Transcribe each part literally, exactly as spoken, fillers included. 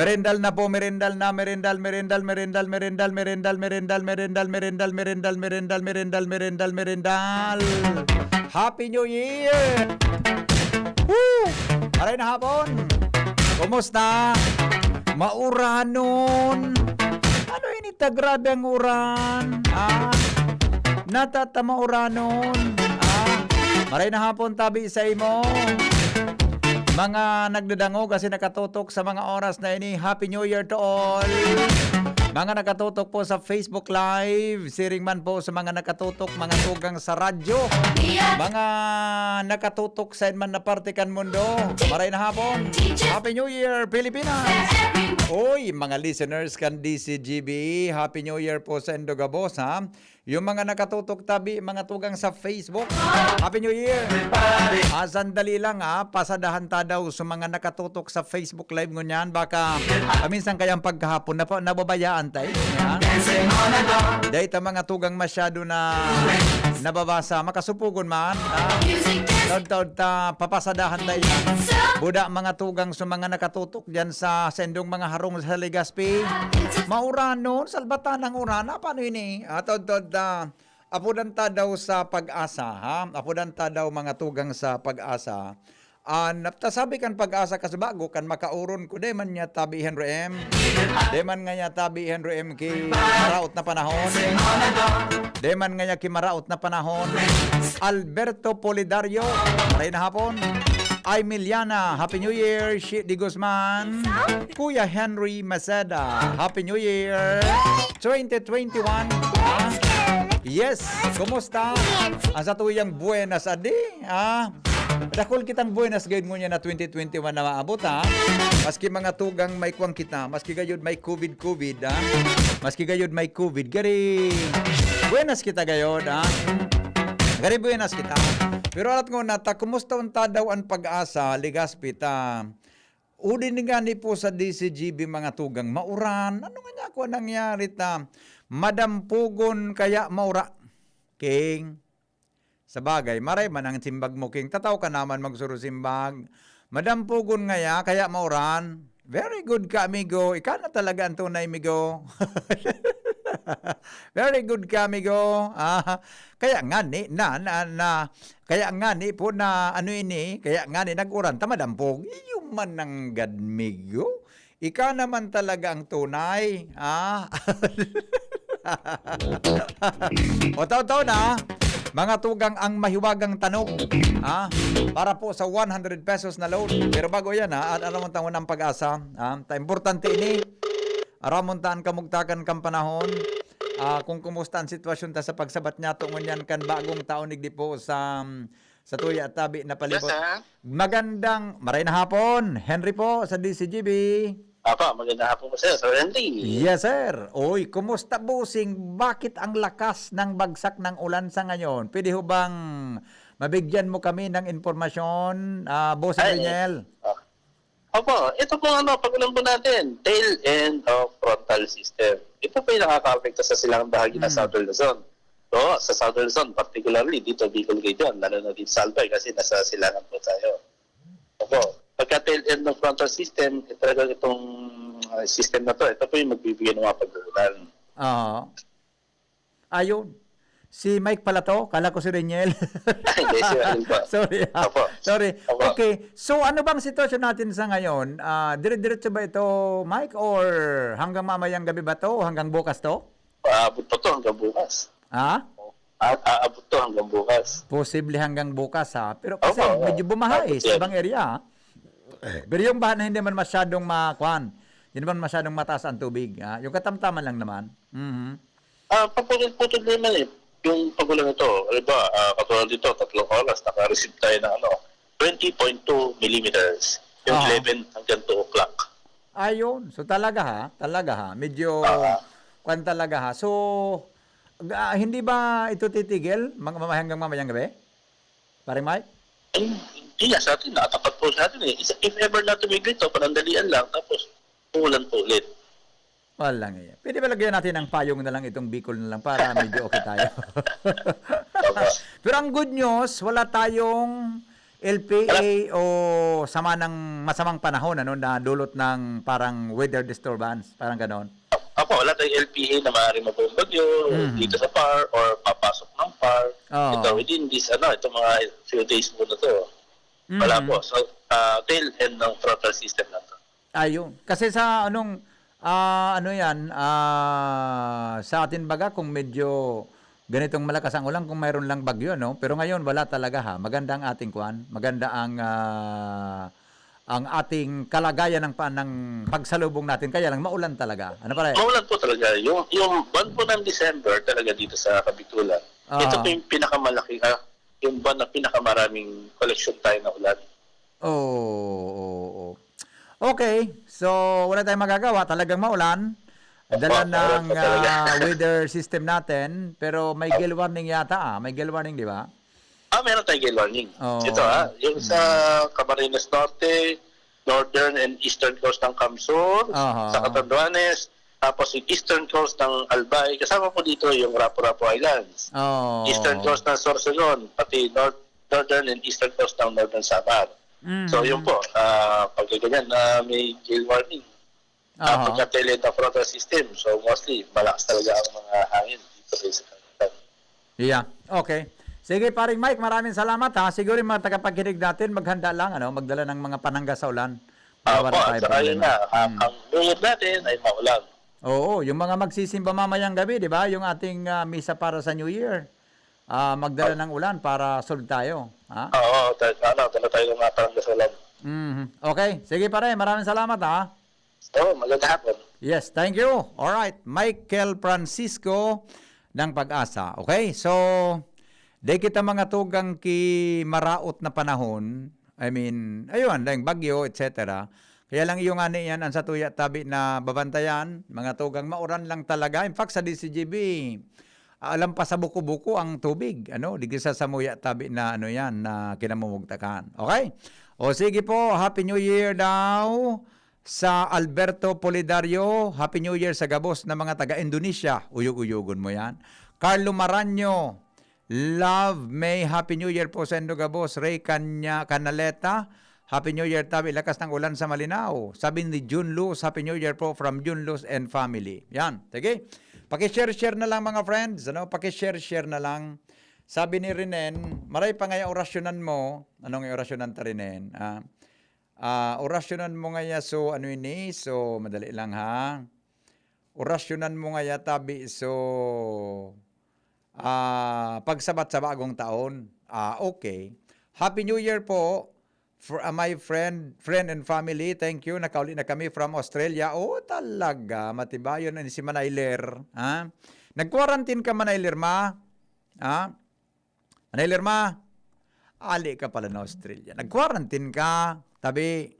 Merendal na po, merendal na, merendal, merendal, merendal, merendal, merendal, merendal, merendal, merendal, merendal, merendal, merendal, merendal, merendal, merendal. Happy New Year! Woo! Aray na hapon! Kumusta? Mauranon! Ano ini ta? Grabe ang uran! Ah! Natata mauranon! Ah! Maray na hapon, tabi sa imo! Mga nagdadangog kasi nakatutok sa mga oras na ini, Happy New Year to all! Mga nakatutok po sa Facebook Live, siring man po sa mga nakatutok, mga tugang sa radyo, mga nakatutok sa man na parte kan mundo. Maray na hapon. Happy New Year, Pilipinas! Uy, mga listeners kan D C G B, Happy New Year po sa indo gabos, ha? Yung mga nakatutok tabi, mga tugang sa Facebook, Happy New Year! Ah, sandali lang, ha? Pasadahan ta daw sa mga nakatutok sa Facebook Live ngunyan. Baka paminsan kaya ang pagkahapon, napa-, nababayaan tayo. Ha? Dahil ta mga tugang masyado na nababasa, makasupugon man. Ha? Taod-taod ta, papasadahan tayo. Buda mga tugang sa mga nakatutok dyan sa sendong mga harong sa Legazpi. Mauranon, salbatan ng urana. Paano ini? Ah, taod-taod ta, apudan ta daw sa pag-asa, ha? Apudan ta daw mga tugang sa pag-asa. Ah, nap-, ta sabi kan pag-asa kas bago kan makauron ko, dai man niya tabi Henry M. Dai man nga niya tabi Henry M ki maraot na panahon. Dai man nga niya ki maraot na panahon. Alberto Polidario, maray na hapon. Emiliana, Happy New Year. Shi de Guzman, Kuya Henry Maceda, Happy New Year twenty twenty-one. Ah, yes, kumusta? Ang satuyang buenas, adi? Ah, dakul kitang buenas gayud ngunyan na twenty twenty-one na maabot, ha? Maski mga tugang may kuwang kita, maski gayud may covid covid, ha? Maski gayud may covid, gari buenas kita gayud, ha? Gari buenas kita. Pero alat ko na ta, kumusta unta daw an pag-asa, Legazpi ta? Udi ni gani po sa D C G B mga tugang, mauran. Ano nga niya ako nangyari ta? Madampugon kaya maura. King. Sa bagay, maray man ang simbag mo, King. Tataw ka naman magsuro simbag. Madampugon ngaya, kaya mauran. Very good ka, amigo. Ikaw na talaga ang tunay, amigo. Very good ka, amigo. Ah, kaya nga ni, na, na, na, kaya nga ni po na, ano ini, kaya nga ni nag-uran ta madampog. Iyo man ang gad, amigo. Ika naman talaga ang tunay, ah. O, taon-taon na, mga tugang ang mahiwagang tanog, ah, para po sa one hundred pesos na load. Pero bago yan, ha, at alam mo, tangon ng pag-asa, ah, ta importante ini, aramon ta an kamugtakan kan panahon, ah, kung kumusta ang sitwasyon ta sa pagsabat niya, tungon yan kan bagong taon, igdi po sa, sa tuya at tabi na Yes, palibot. Sir. Magandang, maray na hapon, Henry po sa D C G B. Apa, magandang hapon po, sir. Sir Henry. Yes, sir. Oy, kumusta, bossing? Bakit ang lakas ng bagsak ng ulan sa ngayon? Pwede ho bang mabigyan mo kami ng impormasyon, ah, Bossing Ay, Daniel? Ah. Opo, ito po ano, pag-ulan po natin, tail end of frontal system. Ito po yung nakakaapekto sa silangang bahagi ng Hmm. Southern Luzon. So, sa Southern Luzon, particularly dito, Bicol Region, lalo na dito sa Albay kasi nasa silangan po tayo. Opo, pagka tail end ng frontal system, eh, talagang itong, ah, system na to, ito po yung magbibigay ng mga pag-uulan. Oo. Ayun. Si Mike pala to? Kala ko si Reniel. Hindi, si Reniel po. Sorry, ah. Opo. Sorry. Opo. Okay. So, ano bang sitwasyon natin sa ngayon? Ah, dire-diretso ba ito, Mike? Or hanggang mamayang gabi ba to? Hanggang bukas to? Aabot pa to hanggang bukas. Ha? A-, aabot to hanggang bukas. Posible hanggang bukas, ha? Pero kasi Opo, medyo bumaha aabot eh, sa yan. Ibang area, ha? Pero yung baha na hindi man masyadong ma-, kwan, hindi naman masyadong mataas ang tubig, ha? Yung katamtaman lang naman. Mhm. Ah, paputol-putol din naman eh. Yung pag-ulan ito, halimbawa, ah, katulad dito, tatlong oras, naka-receive tayo ng ano, twenty point two millimeters. Yung Oo. eleven hanggang two o'clock. Ayun. So talaga ha, talaga ha. Medyo Oo. kwan talaga ha. So, ah, hindi ba ito titigil mag-, mamay-, hanggang mamayang gabi? Pare Mike? Hindi nga sa atin, nakatapat po sa atin eh. Isa, if ever na tumigil ito, panandalian lang, tapos uulan po ulit. Walang iya. Pwede ba lagyan natin ng payong na lang itong Bicol na lang para medyo okay tayo? Opo. Pero ang good news, wala tayong L P A o sama ng masamang panahon, ano, na dulot ng parang weather disturbance, parang ganon? Apo, wala tayong L P A na maaaring mabuong bagyo Mhm. dito sa PAR or papasok ng PAR. Oo. Ito, within this, ano, itong mga few days muna to. Wala Mhm. po. So, ah, tail end ng frontal system na to. Ayun. Kasi sa anong, ah, ano yan, ah, sa atin baga kung medyo ganitong malakas ang ulan, kung mayroon lang bagyo, no? Pero ngayon, wala talaga ha. Maganda ang ating kwan. Maganda ang, ah, ang ating kalagayan ng, pa- ng pagsalubong natin. Kaya lang, maulan talaga. Ano pare? Maulan po talaga. Yung, yung buwan po ng December talaga dito sa Kabitulan, Ah. ito po yung pinakamalaki, ah, yung buwan na pinakamaraming collection tayo na ulan. Oo, oo, oo. Okay, so wala tayong magagawa, talagang maulan. Dala Opo, maulan ng po talaga. ah, weather system natin, pero may gale warning yata ah, may gale warning, di ba? Ah, meron tayong gale warning. Oo. Ito ha, yung sa Camarines Norte, northern and eastern coast ng Kamsur, Aha. sa Catanduanes, tapos yung eastern coast ng Albay. Kasama po dito yung Rapu-Rapu Islands. Oo. Eastern coast ng Sorsogon, pati north, northern and eastern coast ng Northern Samar. Mhm. So yun po, ah, pagka ganyan na may gale warning, Aha. ah, pagka tail end ng frontal system, so mostly malakas talaga ang mga hangin dito sa Yucatan. Yeah. Okay. Sige, paring Mike, maraming salamat ha. Siguro yung mga tagapakinig natin, maghanda lang, ano, magdala ng mga panangga sa ulan. Para Opo, wala at tayong saka yun problema. na, ah, Mm. ang New Year natin ay maulan. Oo, yung mga magsisimba mamayang gabi, di ba? Yung ating ah, misa para sa New Year. Ah, magdala ng ulan para solve tayo. Ha? Oo, ta- ano, dala tayo ng mga panangga sa ulan. Mhm. Okay. Sige pare, maraming salamat ha. Oo, magandang hapon. Yes, thank you. All right, Michael Francisco ng Pag-asa. Okay, so, di kita mga tugang ki maraot na panahon. I mean, ayun, dahil bagyo, et cetera. Kaya lang iyo ngani yan, ang satuya tabi na babantayan, mga tugang mauran lang talaga. In fact, sa D C G B, alam pa sa buko-buko ang tubig. Ano, digdi sa samuya tabi na ano yan, na kinamumugtakan. Okay? O sige po, Happy New Year daw. Sa Alberto Polidario, Happy New Year sa gabos na mga taga Indonesia. Uyog-uyogon mo yan. Carlo Maranyo, love, may Happy New Year po sa indo gabos. Ray Canya, Canaleta, Happy New Year tabi. Lakas ng ulan sa Malinao. Sabi ni Jun Luz, Happy New Year po from Jun Luz and family. Yan. Sige. Paki-share-share na lang mga friends. Ano? Paki-share-share na lang. Sabi ni Renen, maray pa ngaya orasyonan mo. Anong orasyonan ta, Renen? Ah, ah, orasyonan mo ngaya, so ano ini? So, madali lang ha. Orasyonan mo ngaya tabi. So, ah, pagsabat sa bagong taon. Ah, okay. Happy New Year po. For, ah, my friend, friend and family, thank you. Nakauli na kami from Australia. Oh, talaga. Matibayon na ni si Manay Ler. Ha? Nag-quarantine ka, Manay Ler, ma? Ha? Manay Ler, ma? Ali ka pala na Australia. Nag-quarantine ka. Tabi.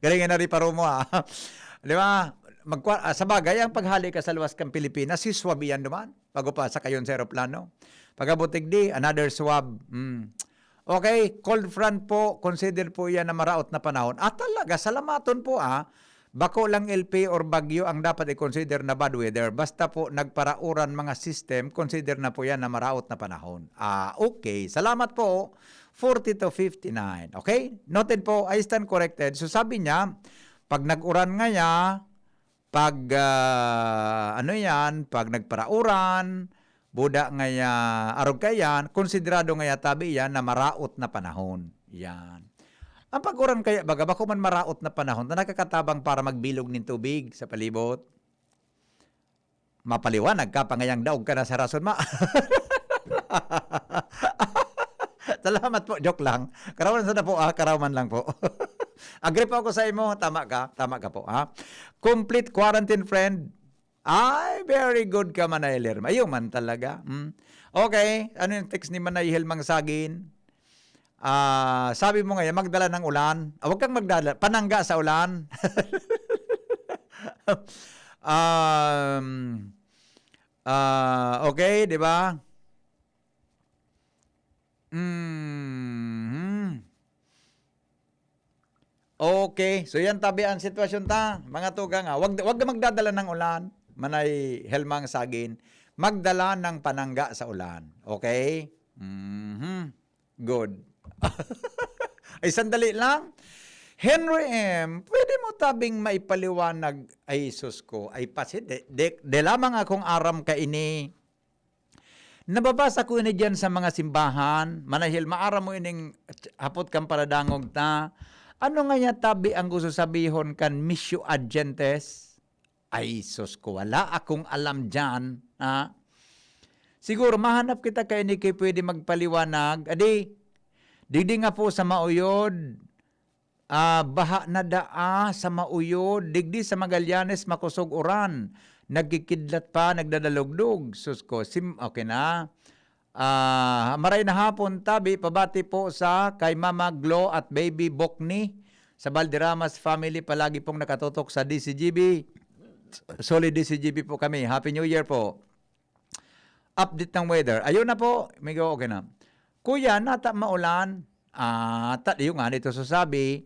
Galing na rin paro mo, ah. Di ba? Magkwa- ah, sa bagay, ang paghali ka sa luwas kang Pilipinas, si swab yan duman. Bago pa sa kayon sa aeroplano. Pagkabutig di, another swab. Mm. Okay, cold front po, consider po yan na maraot na panahon. Ah, talaga, salamaton po ah. Bako lang L P or bagyo ang dapat i-consider na bad weather. Basta po nagparauran mga system, consider na po yan na maraot na panahon. Ah, okay. Salamat po. Forty to fifty-nine. Okay? Noted po, I stand corrected. So sabi niya, pag nag-uran ngaya, pag ah, ano yan, pag nagparauran, buda ngaya, arog kayan, konsiderado ngaya tabi yan na maraot na panahon. Yan. Ang pag-uran kaya baga, bako man maraot na panahon na nakakatabang para magbilog nin tubig sa palibot. Mapaliwanag ka pa ngayang daog ka na sa rason, ma. Salamat po, joke lang. Karawan sana po, ah, karawan lang po. Agree po ako sa imo. Tama ka, tama ka po, ha. Complete quarantine friend. Ay, very good ka, Manay Lerma. Ayun man talaga. Hmm. Okay, ano yung text ni Manay Helmang Sagin? Ah, sabi mo ngayon, magdala ng ulan. Ah, huwag kang magdala, panangga sa ulan. um, ah, okay, di ba? Mhm. Okay, so yan tabi ang sitwasyon ta, mga tugang. Ah. Wag, wag na magdadala ng ulan, Manay Helmang Sagin. Magdala ng panangga sa ulan. Okay? Mhm. Good. Ay, sandali lang. Henry M, pwede mo tabing maipaliwanag? Ay, sus ko. Ay, pasi, de, de, de lamang akong aram kaini. Nababasa ko ini diyan sa mga simbahan. Manahil, maaram mo ining hapot kan paradangog ta. Ano nga niya tabi ang gusto sabihon kan Missio Adyentes? Ay, sus ko, wala akong alam diyan, ha? Siguro mahanap kita kaini ki pwede magpaliwanag. Adi, digdi nga po sa Mauyod, ah, baha na daa sa Mauyod. Digdi sa Magallanes, makosog uran. Nagkikidlat pa, nagdadalugdog. Sus ko, sim-, okay na. Ah, maray na hapon, tabi, pabati po sa kay Mama Glo at Baby Bokni sa Valderramas family. Palagi pong nakatutok sa D C G B. Solid D C G B po kami. Happy New Year po. Update ng weather. Ayun na po, Migo, okay na. Kuya, nata maulan? Ah, ta, yung nga nito sasabi.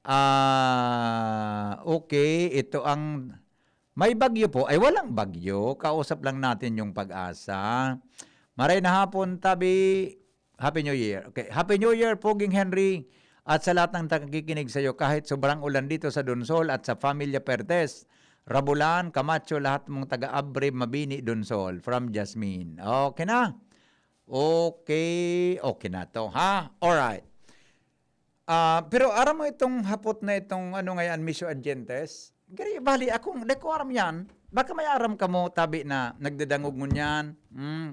Ah, okay, ito ang, may bagyo po. Ay, walang bagyo. Kausap lang natin yung pag-asa. Maray na hapon, tabi. Happy New Year. Okay. Happy New Year, Poging Henry, at sa lahat ng nakikinig sa'yo. Kahit sobrang ulan dito sa Donsol at sa Pamilya Pertes, Rabulan, Camacho, lahat mong taga-Abre, Mabini, Donsol. From Jasmine. Okay na. Okay. Okay na to, ha? Alright. Ah, pero aram mo itong hapot na itong ano ngayon, Missio Adyentes? Gari, bali, akong, di ko aram yan. Baka may aram ka mo, tabi na nagdadangog ngunyan. Hmm.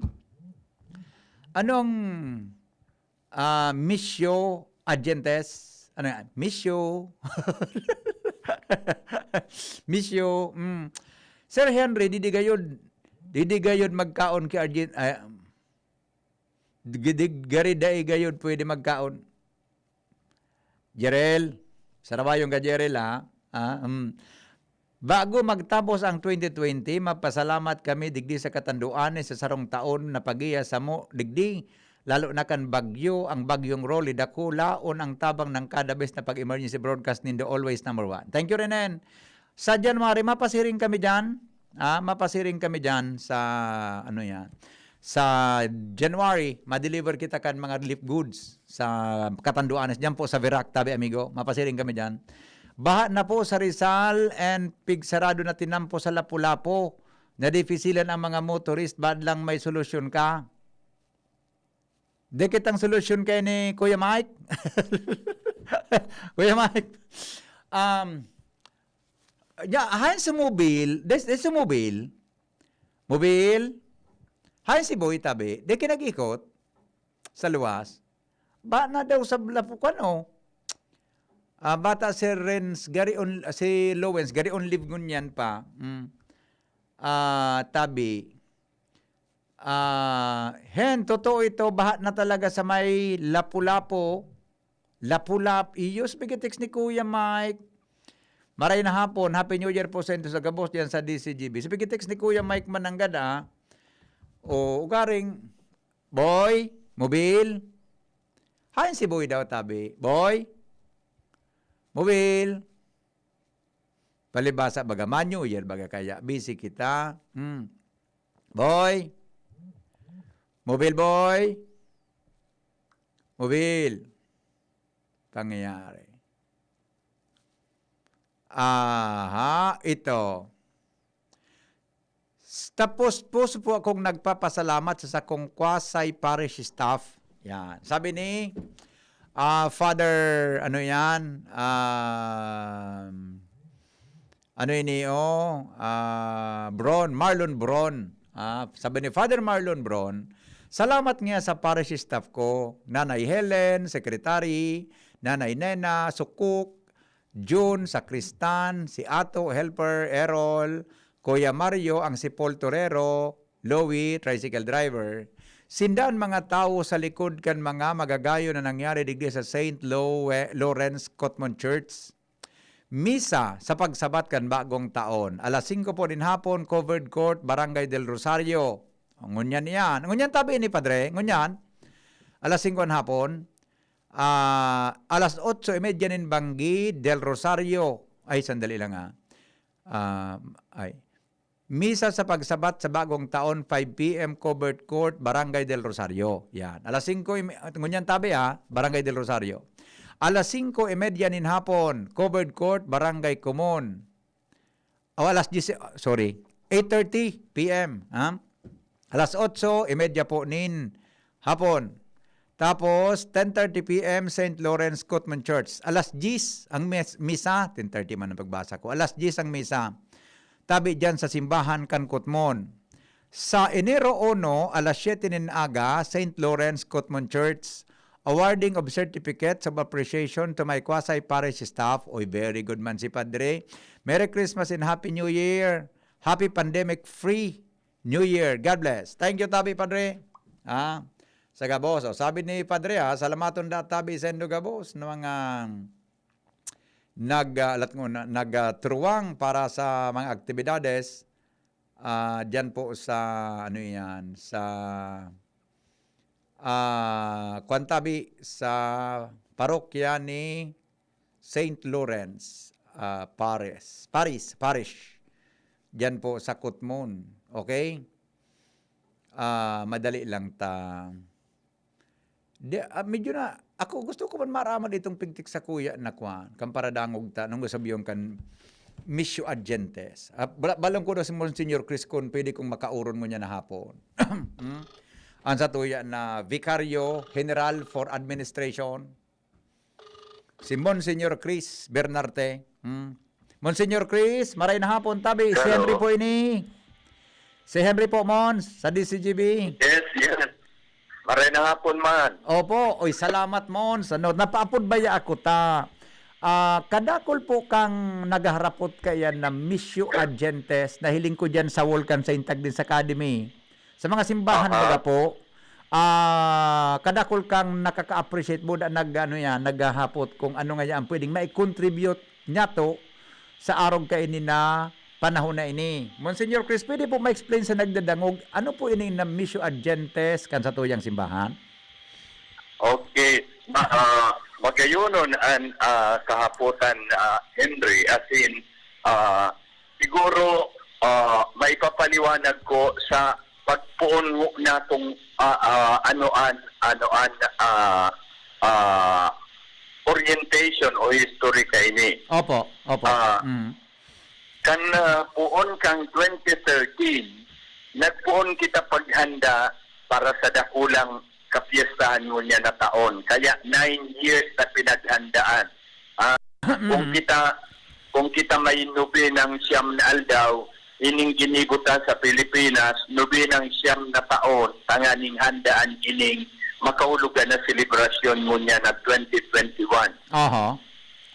Anong, ah, Missio Adyentes? Ano yan? Missio? Missio. Hmm. Sir Henry, didi gayod, didi gayod magkaon ki Arjen-, ay, gidi, gari dai gayod pwede magkaon. Jerel, sarabayon ka, Jerel, ha? Ah, um, bago magtapos ang twenty twenty, mapasalamat kami digdi sa katanduanes sa sarong taon na pagiya samo digdi, lalo na kan bagyo, ang bagyong Rolly, dakulaon ang tabang ng kada bes na pag-emergency broadcast nindo, always number one. Thank you, Renen. Sa January, mapasiring kami diyan. Ah, mapasiring kami diyan sa, ano yan, sa January, ma-deliver kita kan mga relief goods sa Catanduanes, diyan po sa Virac, tabi, amigo. Mapasiring kami diyan. Baha na po sa Rizal and pigsarado na tinampo sa Lapu-Lapu. Nadifisilan ang mga motorist, bad lang may solusyon ka. Di kitang solusyon kay ni Kuya Mike. Kuya Mike, um, ya, haen si Mobil, des, des si Mobil, Mobil, haen si Boy tabi, di kinag-ikot sa luwas. Ba na daw sa Lapukan, oh. Ah, bata si Renz, gari on, si Lowens, gari on leave ngunyan pa. Mm. Ah, tabi. Ah, hen, totoo ito, baha na talaga sa may Lapu-Lapu. Lapu-Lap-, iyo, sabi ka text ni Kuya Mike. Maray na hapon, Happy New Year po sa inyo sa gabos diyan sa D C G B. Sabi ka text ni Kuya Mike Mananggad, ah. O, ugaring, Boy, Mobil. Hain si Boy daw, tabi. Boy, Mobil. Palibasa, baga, Manyo, yan, baga, kaya busy kita. Hmm. Boy. Mobil, boy. Mobil. Pangyayari. Aha, ito. S-, tapos puso po akong nagpapasalamat sa sakong quasi parish staff. Yan. Sabi ni, ah, Father, ano yan? Um, ano ini, oh? Ah, Bron, Marlon Bron. Ah, sabi ni Father Marlon Bron, "Salamat nga sa parish staff ko, Nanay Helen, Secretary, Nanay Nena, Sukuk, Jun, sakristan, si Ato, helper, Errol, Kuya Mario, ang sipolturero, Louie, tricycle driver. Sinda an mga tawo sa likod kan mga magagayon na nangyari digdi sa Saint Lo-, Lawrence Cotmon Church. Misa sa pagsabat kan bagong taon. Alas singko po nin hapon, covered court, Barangay del Rosario." Ngunyan yan. Ngunyan tabi ni Padre. Ngunyan. Alas singko an hapon. Ah, alas otso y media nin banggi, Del Rosario. Ay, sandali lang, ah. Ah, ay. Misa sa pagsabat sa bagong taon, five P M, Covered Court, Barangay del Rosario. Yan. Alas singko, im- ngunyan tabi ha, Barangay del Rosario. Alas singko y media nin hapon, Covered Court, Barangay Comon. O, alas diyes, sorry, eight thirty P M, ha? Alas otso y media po nin hapon. Tapos, ten thirty P M, Saint Lawrence Cottman Church. Alas diyes ang mes- misa, ten thirty man ang pagbasa ko. Alas diyes ang misa. Tabi dyan sa simbahan kan Cottman. Sa Enero uno, alas siyete nin aga, Saint Lawrence Cottman Church, awarding of certificates of appreciation to my quasi-parish staff. Oy, very good man si Padre. Merry Christmas and Happy New Year. Happy pandemic-free New Year. God bless. Thank you, tabi, Padre. Ah, sa gabos. O, sabi ni Padre, ah, salamaton da tabi sendo gabos na mga nag, ah, lat-, na, nag, ah, truwang para sa mga aktibidades, ah, diyan po sa, ano yan, sa, ah, kwan tabi, sa parokya ni Saint Lawrence, ah, Paris, Paris, Parish. Diyan po sa Kutmon. Okay? Ah, madali lang ta. Di, ah, medyo na, ako gusto ko man maraman itong pigtik sa kuya na kwan, kan paradangog ta, nung sabiyon kan Missio Agentes. Ah, bala-, balong ko daw si Monsignor Chris kung pwede kong makauron mo niya na hapon. Hmm? Ang sa tuya na Vicario General for Administration, si Monsignor Chris Bernarte. Hmm? Monsignor Chris, maray na hapon, tabi. Si Hello. Henry po ini. Si Henry po, Mons, sa D C G B. Yes, yes. Maray na hapon man. Opo. Oy, salamat, Mons. Ano, napaapod baya ako ta. Ah, kadakol po kang naghaharapot kaiyan na Missio Agentes, nahiling ko diyan sa Volcan Saint Agnes Academy. Sa mga simbahan, Aha. baga po, ah, kadakol kang nakaka-appreciate mo na nag-, ano yan, naghahapot kung ano nga yan pwedeng mai-contribute niyato sa arog kaini na panahon na ini. Monsignor Chris, pwede po ma-explain sa nagdadangog, ano po ini na Missio Agentes kan sa tuyang simbahan? Okay. Ma-, ah, magayonon an, ah, kahapotan, ah, Henry, as in, ah, siguro, ah, maipapaliwanag ko sa pagpoon mo natong, ah, ah, ano an, ano an, ah, ah, orientation o history kaini. Opo, opo. Ah, Mm. Kan, ah, poon kang twenty thirteen, nagpoon kita paghanda para sa dakulang kapyestahan ngunyan na taon. Kaya nine years na pinaghandaan. Ah, kung Mm. kita, kung kita may nubi ng siyam na aldaw, ining ginibo ta sa Pilipinas, nubi ng siyam na taon, tanganing handaan ining makaulogan na selebrasyon ngunyan na twenty twenty-one. Aha.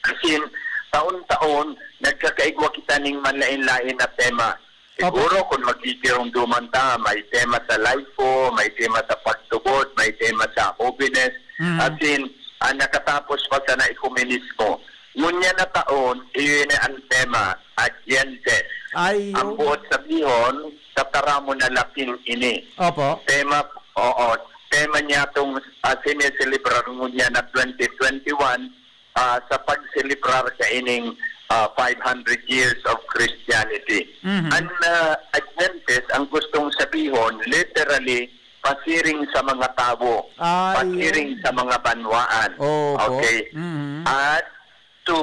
As in, taon-taon, nagkakaigwa kita ning manlain-lain na tema. Opo. Siguro, kung magkikiromdoman ta, may tema sa LIFO, may tema sa pagtubod, may tema sa holiness. Mm. As in, ang nakatapos pa sana ekumenismo. Ngunyan na taon, iyon na ang tema, Adyentes. Ay, Ang yun. buot sabihon, tataramon na Latin ini. Opo. Tema, oo, tema niya itong, ah, sineselebrar ngunyan na twenty twenty-one, ah, sa pagselebrar kaining, ah, five hundred years of Christianity. Mhm. Ang, ah, Adyentes, ang gustong sabihon, literally, pasiring sa mga tawo, Ay, pasiring yun. sa mga banwaan. Opo. Okay. Mhm. At to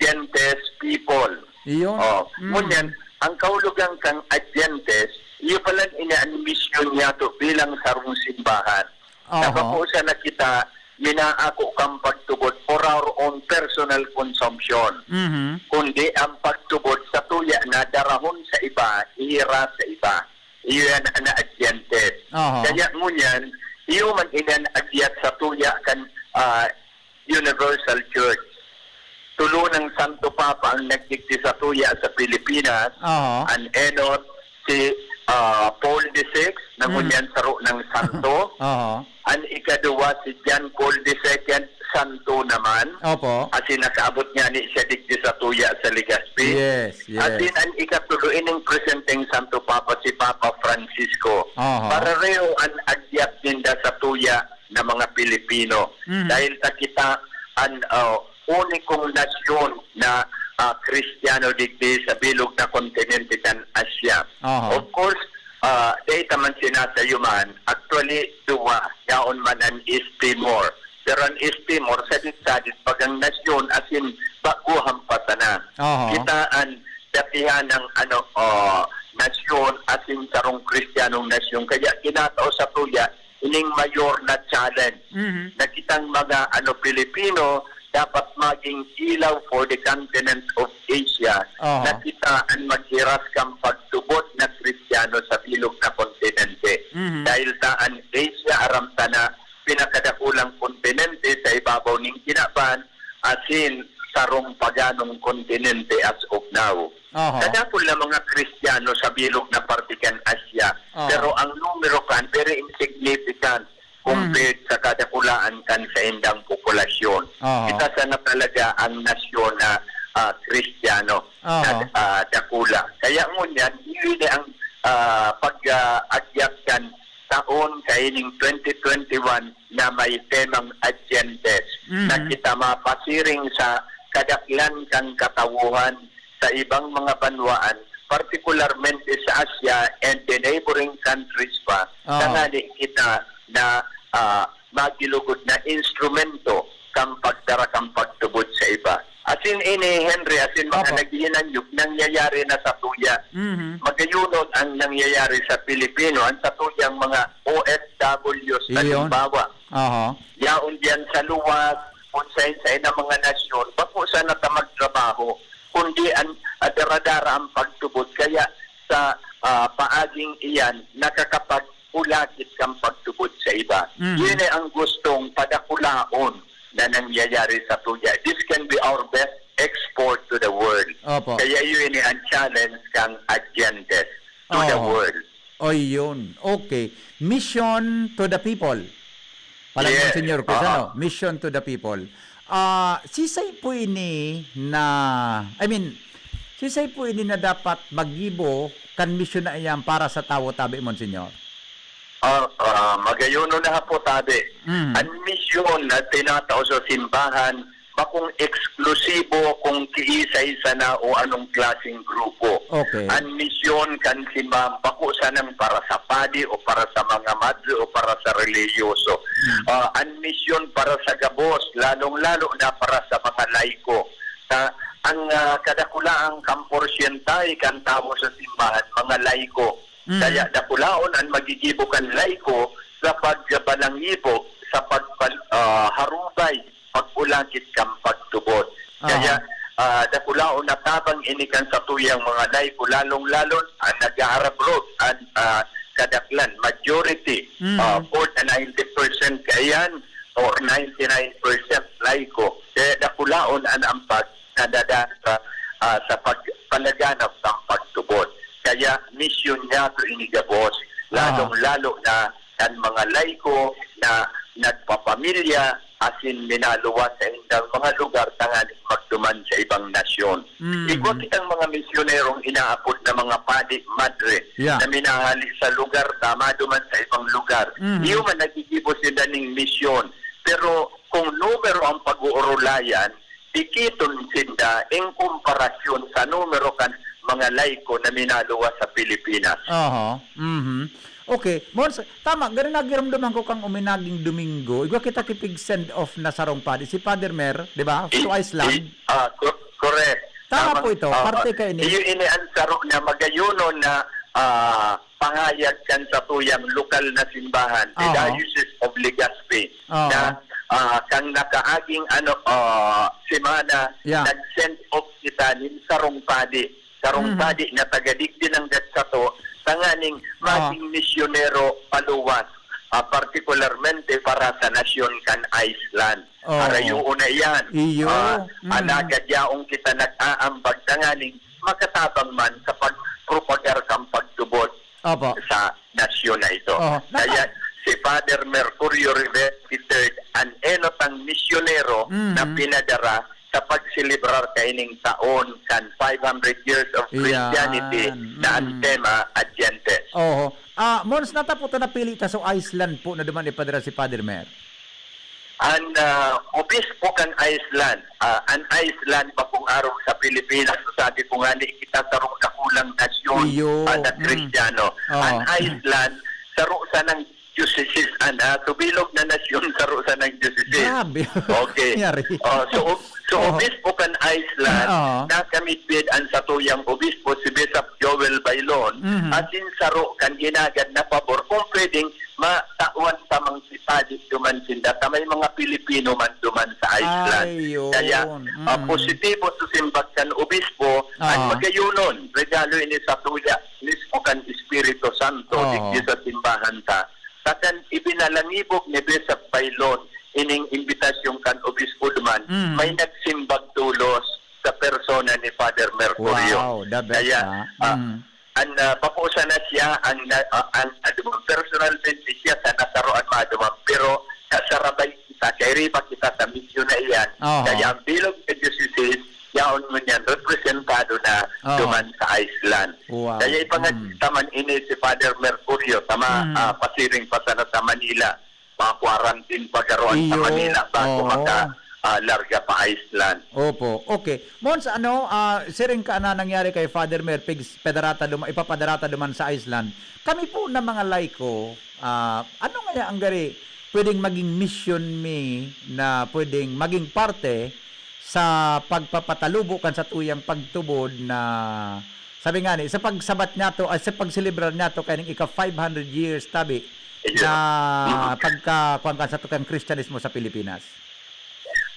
Adyentes people. Iyon. Oh, Mm. ngunyan, ang kaulugan kang Adyentes, iyo palan ini an misyon niyato bilang sarong simbahan. Aha. Nakapusa na kita, minaako kang pagtubod for our own personal consumption. Mhm. Kundi ang pagtubod sa tuya na darahon sa iba, ihira sa iba. Iyo yan ang Adyentes. Aha. Kaya ngunyan, iyo man inan agyat sa tuya kan, ah, Universal Church. Tulo ng Santo Papa ang nagdigdi sa tuya sa Pilipinas, Aha. an enot, si, ah, Paul the Sixth, na Mm. ngunyan saro ng santo. Aha. An ikaduwa, si John Paul the Second, santo naman. Opo. As in, nakaabot nga ni siya digdi sa tuya sa Legazpi. Yes, yes. As in, an ikatulo, ining presenteng Santo Papa, si Papa Francisco. Aha. Parareho an agyat ninda sa tuya na mga Pilipino. Mhm. Dahil ta kita an, ah, unikong nasyon na ah, Kristiyano digdi sa bilog na kontinente kan Asia. Aha. Of course, ah, dai ta man sinasayuman, actually, duwa, yaon man an East Timor. Pero an East Timor, sadit-sadit bagang nasyon, asin baguhan pa sana. Aha. Kita an datihan ng, ano, ah, nasyon, asin sarong Kristiyanong nasyon. Kaya kinatao sa tuya, ining mayor na challenge Mhm. na kitang mga, ano, Pilipino dapat maging ilaw for the continent of Asia, Aha. na kita an maghiras kan pagtubod na Kristiyano sa bilog na kontinente. Mhm. Dahil ta an Asia, aram ta na, pinakadakulang kontinente sa ibabaw ning kinaban, asin sarong paganong kontinente as of now. Aha. Kadakul na mga Kristiyano sa bilog na parte kan Asia, Aha. pero ang numero kan very insignificant compared Mhm. sa kadakulaan kan saindang populasyon. Aha. Kita sana talaga ang nasyon na, ah, Kristiyano Aha. na, ah, dakula. Kaya ngunyan, yun ang, ah, pag, ah, agyat kan taon kaining twenty twenty-one na may temang Adyentes, Mhm. na kita mapasiring sa kadaklan kan katawohan sa ibang mga banwaan, partikularmente sa Asia and the neighboring countries pa, Aha. tangali kita na, ah, magilugod na instrumento kan pagdara kan pagtubod sa iba. Asin ini, Henry, asin mga Opo. naghihinanyog, nangyayari na sa tuya. Mhm. Magayonon ang nangyayari sa Pilipino, ang sa tuyang mga O F Ws, Iyon. halimbawa. Aha. Yaon diyan sa luwas, kung sain-sain na mga nasyon, bako sana ta magtrabaho, kundi an, ah, dara-dara ang pagtubod. Kaya sa, ah, paaging iyan, nakakapag-ulakit kan pagtubod sa iba. Mhm. Yun ay ang gustong padakulaon na nangyayari sa tuya. This can be our best export to the world. Opo. Kaya yun ay ang challenge kan Adyentes to the Oo. world. O, yun. Okay. Mission to the people. Pala Yeah. Monsignor Chris, Oo. ano? Mission to the people. Ah, sisay po ini na, I mean, sisay po ini na dapat maggibo kan misyon na iyan para sa tawo tabi, Monsignor? Ah, ah, magayonon na po tabi. Mm. An misyon na tinatao sa simbahan, bakong eksklusibo kung kiisa-isa na o anong klaseng grupo. Okay. An misyon kan simbahan, bako sanang para sa padi o para sa mga madre o para sa relihiyoso. Mm. Ah, an misyon para sa gabos, lalong-lalo na para sa mga laiko. Sa, ang, ah, kadakulaang kamporsyentay kan tawo sa simbahan, mga laiko. Mm. Kaya dakulaon an magigibo kan laiko sa pagbalangibo, sa pagpal-, ah, harubay, pag-ulakit kan pagtubod. Aha. Kaya, ah, dakulaon na tabang ini kan satuyang mga laiko, lalong-lalo an nag-aarabroad, an, ah, kadaklan, majority, Mm. ah, forty, ninety percent kaiyan, or ninety-nine percent laiko. Kaya dakulaon an ambag na dadaan sa, ah, sa pagpalaganap kan pagtubod. Kaya misyon niya to ini gabos, Ah. lalong-lalo na kan mga laiko na nagpapamilya asin minaluwas sa indang mga lugar tanganing magduman sa ibang nasyon. Mm. Igwa kitang mga misyonerong inaapod na mga padi, madre, Yeah. na minahali sa lugar ta maduman sa ibang lugar. Mm. Iyo man, naggigibo sinda ning misyon. Pero kung numero ang pag-uurulayan, dikiton sinda in komparasyon sa numero kan mga laiko na minaluwas sa Pilipinas. Aha. Mhm. Okay. Mons, tama, garo nagiramdaman ko kan uminaging Domingo. Igwa kita ki pig-send off na sarong padi. Si Father Mer, di ba? To I-, Iceland. I-, ah, co-, correct. Tama Tama. po ito. Ah, Parte ah, kaini. Iyo ini ang saro na magayonon na, ah, pahayag kan satuyang lokal na simbahan, the Aha. Diocese of Legazpi, Aha. na, ah, kan nakaaging, ano, ah, semana, Yeah. nag-send off kita nin sarong padi. Sarong Mhm. padi na taga digdi nanggad sato, tanganing Aha. maging misyonero paluwas, ah, partikularmente para sa nasyon kan Iceland. Oo. Arayo na iyan. Iyo. Ah, Mm. alagad yaon kita nag-aambag tanganing makatabang man sa pagpropagar kan pagtubod Opo. sa nasyon na ito. Oho. Kaya Naka- si Father Mercurio Rivera the third, an enot ang misyonero Mhm. na pinadara sa pagselebrar kaining taon kan five hundred years of Christianity Iyan. na ang Mm. tema Adyentes. Oho. Ah, Mons, natapo ta napili ta sa Iceland po na duman ipadara si Father Mer. An, ah, obispo kan Iceland, ah, an Iceland bakong arog sa Pilipinas, sabi ko nga ni, kita sarong dakulang nasyon, Iyo, ah, na mm. Kristiyano. Oo. An Iceland, saro sanang diocese, an, ah, tubilog na nasyon, saro sanang diocese. Grabe. Okay. Yari. Oh, so, ob-, so Oo. obispo kan Iceland, Oo. nakamidbid an satuyang obispo, si Bishop Joel Bailon, Mhm. asin saro kan hinagad na pabor, kung pwedeng matawan ta mang si padi duman sinda ta may mga Pilipino man duman sa Iceland. Ayun. Kaya, ah, Mm. positibo sa simbag kan obispo, an Ah. magayonon, regalo ini sa tuya mismo kan Espiritu Santo, Oo. digdi sa simbahan ta. Sa kan ibinalangibog ni Bishop Bailon, ining imbitasyon kan obispo duman, Mm. may nagsimbag tolos sa persona ni Father Mercurio. Wow, the best, Kaya, ah. ah, Mm. An, ah, bako sana siya ang na, ah, ang, ah, duman, personalmente siya sana saro an maduman, pero nasarabay kita, kairiba kita sa misyon na iyan. Oho. Kaya ang bilog sa diocese, yaon ngunyan representado na Oho. duman sa Iceland. Wow. Kaya ipangadji Mm. ta man ini si Father Mercurio, tama, Mm. ah, pasiring pa sana sa Manila. Mga quarantine pa garo an sa Iyo, Manila bago oo. maka, ah, larga pa Iceland. Opo, okay. Mons, ano, ah, siring ka na nangyari kay Father Mer, pigs-, pedarata duma-, ipapadarata duman sa Iceland. Kami po na mga laiko, ah, ano ngaya ang gari pwedeng maging mission mi na pwedeng maging parte sa pagpapatalubo kan satuyang pagtubod na, sabi nga ni, sa pagsabat niyato, ay, sa pagselebrar niyato kaning ika five hundred years tabi Iyo. na Mm. pagka-, kuwan kan satuyang Kristyanismo sa Pilipinas?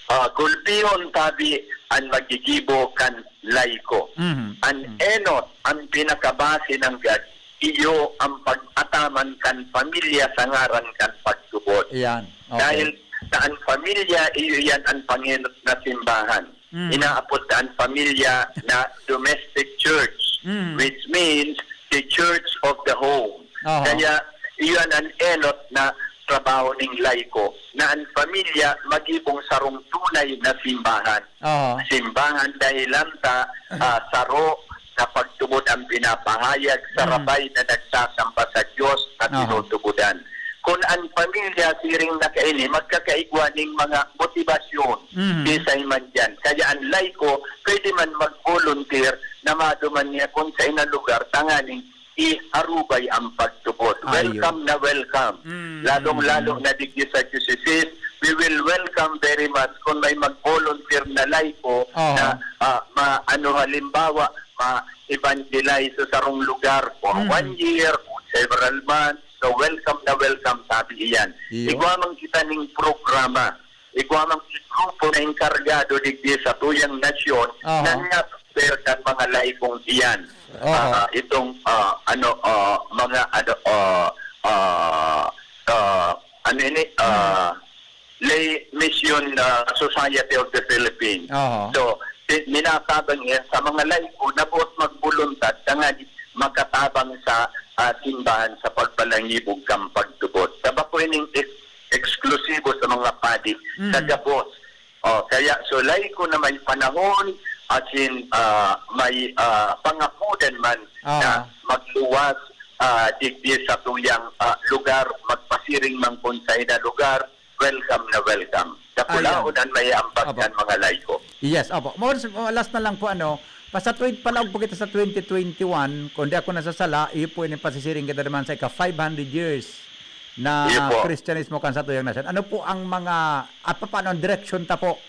Ah, gulpihon tabi an maggigibo kan laiko. Mhm. An Mm. enot, an pinakabase nanggad, iyo an pag-ataman kan pamilya sa ngaran kan pagtubod. Iyan. Okay. Dahil sa an pamilya, iyo iyan an pangenot na simbahan. Mm. Inaapod ta an pamilya na domestic church, Mm. which means the church of the home. Aha. Kaya iyan an enot na trabaho ning laiko, na an pamilya magibong sarong tunay na simbahan. Aha. Simbahan dahilan ta, ah, saro na pagtubod ang pinapahayag, Mm. sarabay na nagsasamba sa Diyos na Aha. tinutubodan. Kun an pamilya siring na kaini, magkakaigwa ning mga motibasyon, Mhm. kisay man diyan. Kaya an laiko, pwede man mag-volunteer na maduman niya kun sa ina lugar, tanganing iarubay ang pagtubod. Ayo. Welcome na welcome. Mm, Lalong-lalo mm, mm. na digdi sa diocese, we will welcome very much kung may mag-volunteer na laiko Aha. na, ah, ma-, ano, halimbawa, ma-evangelize sa sarong lugar for Mm. one year, for several months. So, welcome na welcome, sabi iyan. Iyo. Igwa man kita ning programa, igwa man si grupo na enkargado digdi sa tuyang nasyon Aha. na nga-prepare kan mga laikong iyan. Aha. Ah, itong, ah, ano, ah, mga, ano, ah, ah, ah, ano ini, ah, Mm. Lay Mission, ah, Society of the Philippines. Aha. So, ti-, minatabang iyan sa mga laiko na buot magboluntad tanganing makatabang sa, ah, simbahan sa pagpalangibog kan pagtubod. Sa bako ining ex-, eksklusibo sa mga padi, Mm. sa gabos. Oh, kaya so laiko na may panahon, asin, ah, may, ah, pangapodan man Ah. na magluwas, ah, digdi sa tuyang, ah, lugar, magpasiring man kun saen na lugar, welcome na welcome. Sa Ayan. Pulaon an may ambag Apo. kan mga laiko. Yes, opo. More, last na lang po, ano, pa sa twen-, palaog po kita sa twenty twenty-one, kung di ako nasasala, iyo po ini pasisiring kita naman sa ika five hundred years na Iyo po. Kristyanismo kan satuyang nasyon. Ano po ang mga, at paano ang direksyon ta po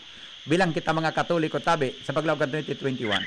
bilang kita mga Katoliko tabi sa paglaog kan twenty twenty-one?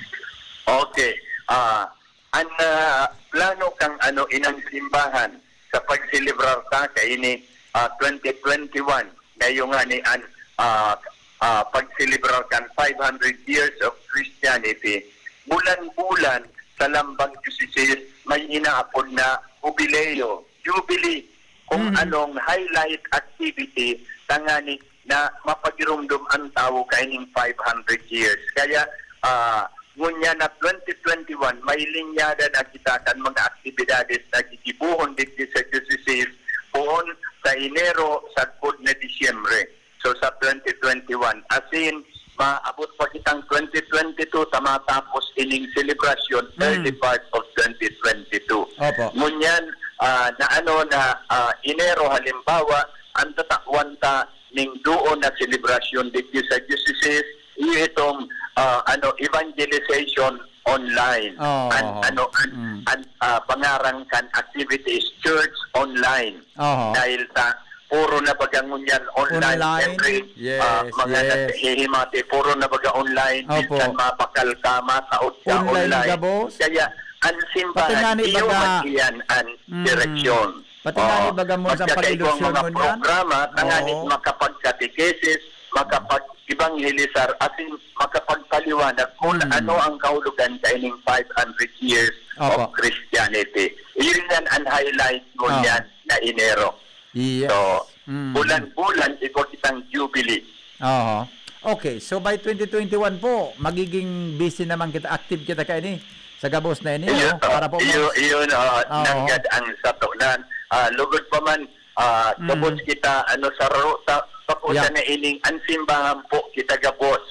Okay. Ah, an, ah, plano kang ano, inang simbahan sa pagselebrar ta kaini, ah, twenty twenty-one, ngayon nga ni an, ah, ah, pagselebrar kan five hundred years of Christianity, bulan-bulan sa Lambang Diocese may inaapod na Jubileo, Jubilee, kung Mhm. anong highlight activity tangani na mapagiromdom an tawo kaining five hundred years. Kaya, ah, ngunyan na twenty twenty-one, may linyada na kita kan mga aktibidades na gigibohon digdi sa diocese, poon sa Enero sagkod na Disyembre. So, sa twenty twenty-one, asin maabot pa kitang twenty twenty-two ta matapos ining selebrasyon, Mm. early part of twenty twenty-two. Opo. Ngunyan, ah, na ano na, ah, Enero, halimbawa, Ang tatawan ta ning duon na selebrasyon digdi sa diocese, iyo itong, ah, ano, evangelization online. Oo. An, ano, an, Mm. an, ah, pangaran kan activities, church online. Oho. Dahil sa puro na baga ngunyan online, Online. every, Yes, ah, mga yes. naghihimati, puro na baga online, Opo. minsan mabakal ka, masaot ka Online online. gabos? Kaya, ang Pati simbahan, nga ni iyo baga- man iyan ang Mm. direksyon. Pati nga ni Oo. baga mo sa Magkakaibang pag-ilusyon mga ngunyan? programa, tanganing Oo. makapagkatekesis, makapag-evangelisar, asin makapagpaliwanag kung Mm. ano ang kahulugan kaining five hundred years Opo. of Christianity. Iyon yan ang highlight mo Oo. yan na Enero. Yes. So, Mm. bulan-bulan, ikaw kitang jubilee. Oho. Okay, so by twenty twenty-one po, magiging busy naman kita, active kita kaini sa gabos na ini, Iyo, no? Para po iyo, mas- iyo na, Oo. nanggad ang satonan. Ah, lugod pa man, ah, Mm. gabos kita, ano, sa ro-, ta, bako Yeah. sana ining ang simbahan po kita gabos.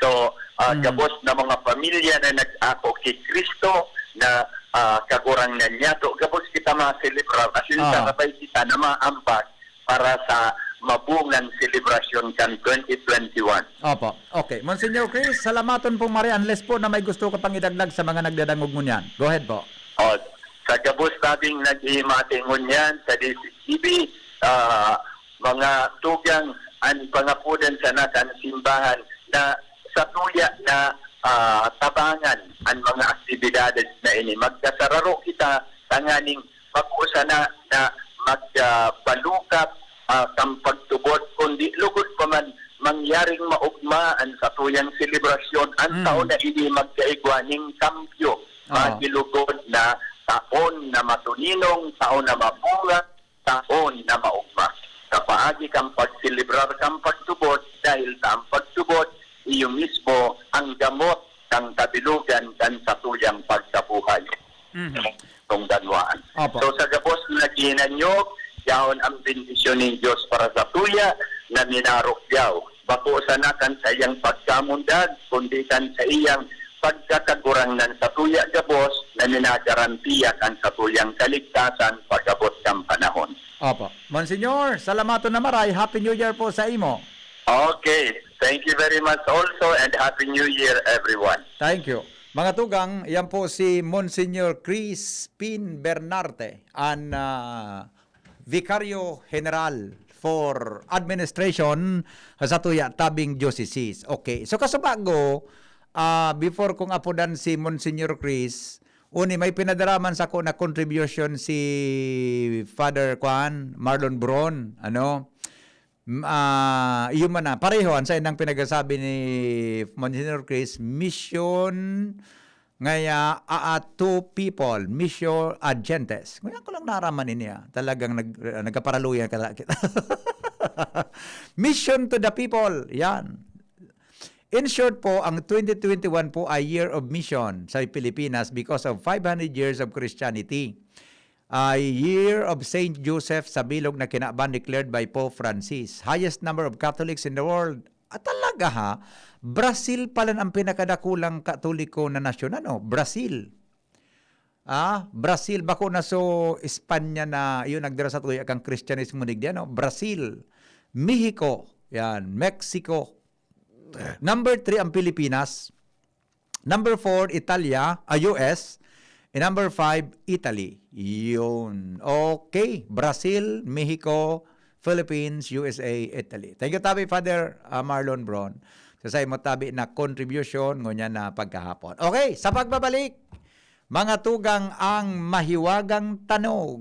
So, ah, Mm. gabos na mga pamilya na nag-ako kay Kristo na, ah, Kagurangnan niya. So, gabos kita maselebrar. Asin Ah. sarabay kita na maambag para sa mabungang selebrasyon kan twenty twenty-one. Opo. Okay. Monsignor Chris, salamaton pong mare, unless po na may gusto ka pang idagdag sa mga nagdadangog ngunyan. Go ahead po. O, sa gabos tabing naghihimati ngunyan sa D C T V, ah, mga tugang, ang pangapudan sana kan simbahan na sa tuya na, ah, tabangan ang mga aktibidades na ini. Magsasararo kita tanganing bako sana na mag, ah, balukap, ah, kan pagtubod, kundi lugod pa man mangyaring maugma an satuyang selebrasyon. An Mm. taon na ini magkaigwa ning kambyo, Ah. magilugod na taon na matuninong, taon na mabunga, taon na maugma. Sa paagi kan pagselebrar kan pagtubod, dahil sa ang pagtubod, iyo mismo ang gamot kan kabilugan kan satuyang pagkabuhay. Mhm. Tong banwaan. Opo. So, sa gabos na ginanyog, yaon ang bendisyon nin Dios para sa tuya na minarukyaw. Bako sana kan saiyang pagkamundag, kundi kan saiyang pagkakagurangnan sa tuya gabos na minagarantiya kan satuyang kaligtasan pag-abot kan panahon. Opo. Monsignor, salamaton na maray. Happy New Year po sa imo. Okay. Thank you very much also and Happy New Year, everyone. Thank you. Mga tugang, yan po si Monsignor Crispin Bernarte, an, ah, Vicario General for Administration sa tuya tabing diocese. Okay. So, kasubago, ah, before kong apodan si Monsignor Chris, uni, may pinadaraman sa ko na contribution si Father Kwan, Marlon Bron, ano? M-, ah, iyo man na, pareho, an saindang pinagsasabi ni Monsignor Chris, mission ngaya, ah, ah, to people, mission agentes. Ngayon ko lang naraman ini, ah. Talagang nag-, nagkaparaluyan ka kita. Mission to the people, yan. In short po, ang twenty twenty-one po ay year of mission sa Pilipinas because of five hundred years of Christianity. A year of Saint Joseph sa bilog na kinaban declared by Pope Francis. Highest number of Catholics in the world. At talaga ha, Brazil pala ang pinakadakulang Katoliko na nasyon, ano? Brazil. Ah, Brazil, bako na so Espanya na, yun, nagdara sa tuya kang Kristyanismo digdi, ano? Brazil, Mexico, yan, Mexico. Number three ang Pilipinas. Number four, Italia, ah, U S. And number five, Italy. Yun. Okay. Brazil, Mexico, Philippines, U S A, Italy. Thank you, tabi, Father, ah, Marlon Bron. Sa saimo tabi na contribution, ngunyan na pagkahapon. Okay, sa pagbabalik, mga tugang ang mahiwagang tanog.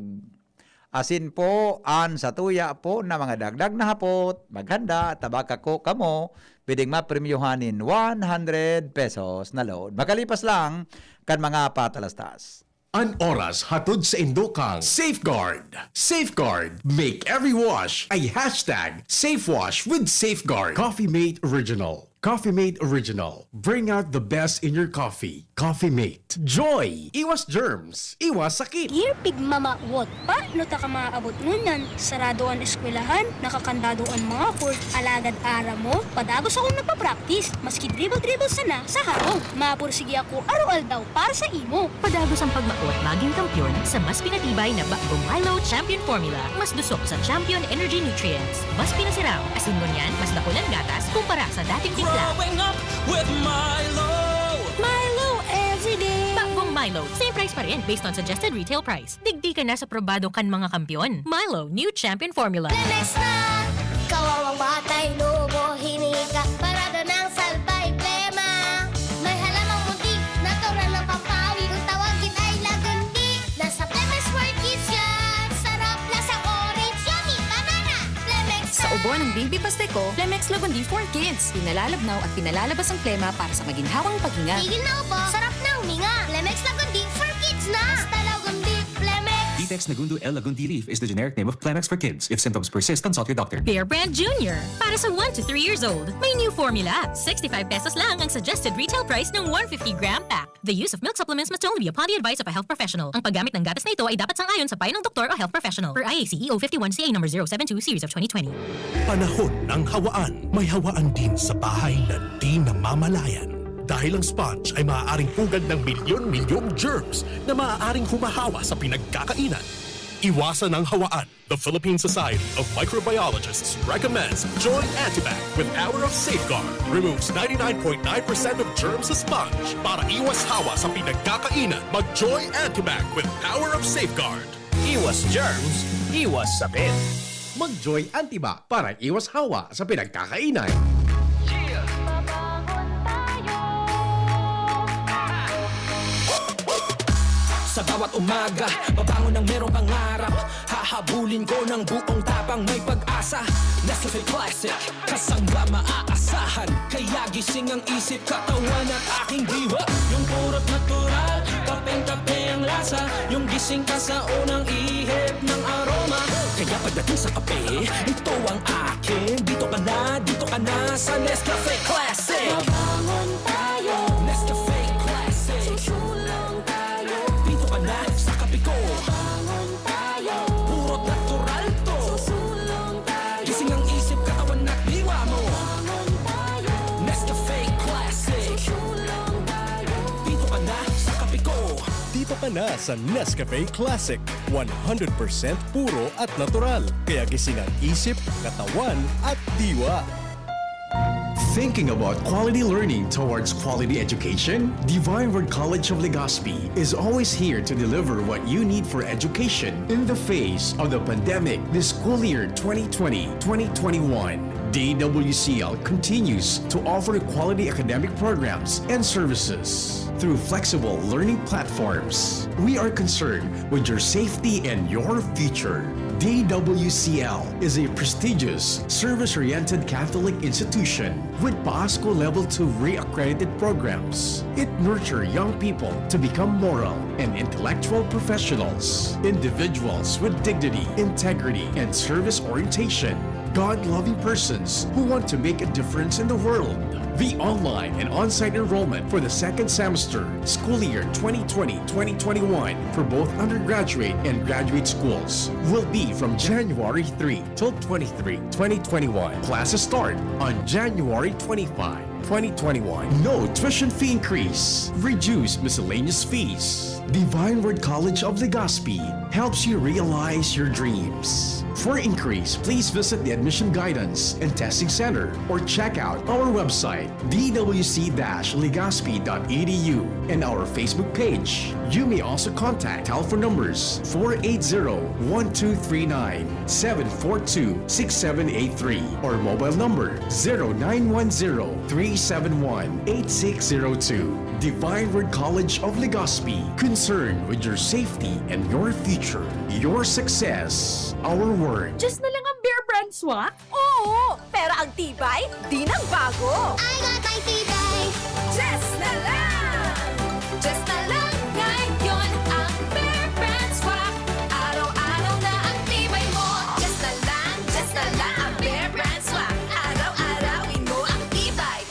Asin po, an satuya po na mga dagdag na hapot, maghanda, tabaka ko kamo, pwedeng mapremyohan nin one hundred pesos na load. Makalipas lang kan mga patalastas. An oras hatod sa indokang Safeguard. Safeguard. Make every wash a hashtag safe wash with Safeguard. Coffee Mate Original. Coffee Mate Original. Bring out the best in your coffee. Coffee Mate. Joy! Iwas germs. Iwas sakit. Dear Pigmamawot, paano ta ka maabot ngunyan? Sarado an eskwelahan, nakakandado an mga court, alagad aram mo, padagos akong nagpa-practice, maski dribble-dribble sana sa harong. Mapursige ako araw-aldaw para sa imo. Padagos ang pagmaot magin kampiyon sa mas pinatibay na Bagong Milo Champion Formula. Mas dusok sa Champion Energy Nutrients. Mas pinasiram, asin ngunyan, mas dakul an gatas kumpara sa dating timpla. Growing up with Milo. Milo everyday. Bagong Milo, same price pa rin based on suggested retail price. Digdi ka na sa probado kan mga kampiyon. Milo, new champion formula. Lemex na! Kawawang batay, lobo, hiningi ka. Parada ng salbay, plema. May halamang munti, natural na pampawi. Kung tawagin ay lagundi, nasa Lemex for Kids yan. Sarap, lasang orange, yummy, banana. Lemex Sa ubo ng Baby Pasteco, Lemex Lagundi for Kids. Pinalalabnaw at pinalalabas ang plema para sa maginhawang paghinga. Tigil na ubo, sarap na huminga. Lemex Lagundi for Kids na. Basta Lagundi, Lemex. Ditex Nagundu L Lagundi leaf is the generic name of Clemex for kids. If symptoms persist, consult your doctor. Bear Brand Junior. Para sa one to three years old. May new formula. Sixty-five pesos lang ang suggested retail price ng one fifty gram pack. The use of milk supplements must only be upon the advice of a health professional. Ang paggamit ng gatas na ito ay dapat sang-ayon sa payo ng doktor o health professional. Per I A C E O fifty-one C A number zero seven two series of twenty twenty. Panahon ng hawaan. May hawaan din sa bahay na di namamalayan. Dahil ang sponge ay maaaring pugad ng milyon-milyong germs na maaaring humahawa sa pinagkakainan. Iwasan ang hawaan. The Philippine Society of Microbiologists recommends Joy Antibac with Power of Safeguard. Removes ninety-nine point nine percent of germs sa sponge. Para iwas hawa sa pinagkakainan, mag Joy Antibac with Power of Safeguard. Iwas germs, iwas sakit. Mag-Joy Antibac para iwas hawa sa pinagkakainan. Sa bawat umaga, babangon ng merong pangarap. Hahabulin ko ng buong tapang, may pag-asa. Nescafe Classic, kasangga maaasahan. Kaya gising ang isip, katawan at aking diwa. Yung purot natural, kapeng-kape ang lasa. Yung gising ka sa unang ihip ng aroma. Kaya pagdating sa kape, ito ang akin. Dito ka na, dito ka na sa Nescafe Classic. Mabangon tayo. Nescafe Classic. Susulong tayo. Dito ka na sa kape ko. Mabangon tayo. Puro natural to. Susulong tayo. Gising ang isip, katawan at diwa mo. Mabangon tayo. Nescafe Classic. Susulong tayo. Dito ka na sa kape ko. Dito ka na sa Nescafe Classic, one hundred percent puro at natural. Kaya gising ang isip, katawan at diwa. Thinking about quality learning towards quality education? Divine Word College of Legazpi is always here to deliver what you need for education. In the face of the pandemic, this school year twenty twenty, twenty twenty-one, D W C L continues to offer quality academic programs and services through flexible learning platforms. We are concerned with your safety and your future. D W C L is a prestigious, service-oriented Catholic institution with PASCO Level two re-accredited programs. It nurtures young people to become moral and intellectual professionals, individuals with dignity, integrity, and service orientation. God-loving persons who want to make a difference in the world. The online and on-site enrollment for the second semester, school year twenty twenty, twenty twenty-one, for both undergraduate and graduate schools will be from January three till twenty-three, twenty twenty-one. Classes start on January twenty-five, twenty twenty-one. No tuition fee increase. Reduce miscellaneous fees. Divine Word College of Legazpi helps you realize your dreams. For inquiries, please visit the Admission Guidance and Testing Center or check out our website, d w c dash legazpi dot e d u, and our Facebook page. You may also contact telephone numbers four eight zero, one two three nine, seven four two, six seven eight three or mobile number zero nine one zero, three seven one, eight six zero two. Divine Word College of Legazpi, concerned with your safety and your future. Your success, our word. Just na lang ang Bear Brand Swak? Oo! Pero ang tibay, di nang bago! I got my tibay! Just na lang! Just na lang ngayon ang Bear Brand Swak. Araw-araw na ang tibay mo. Just na lang, just na lang ang Bear Brand Swak. Araw-arawin mo ang tibay.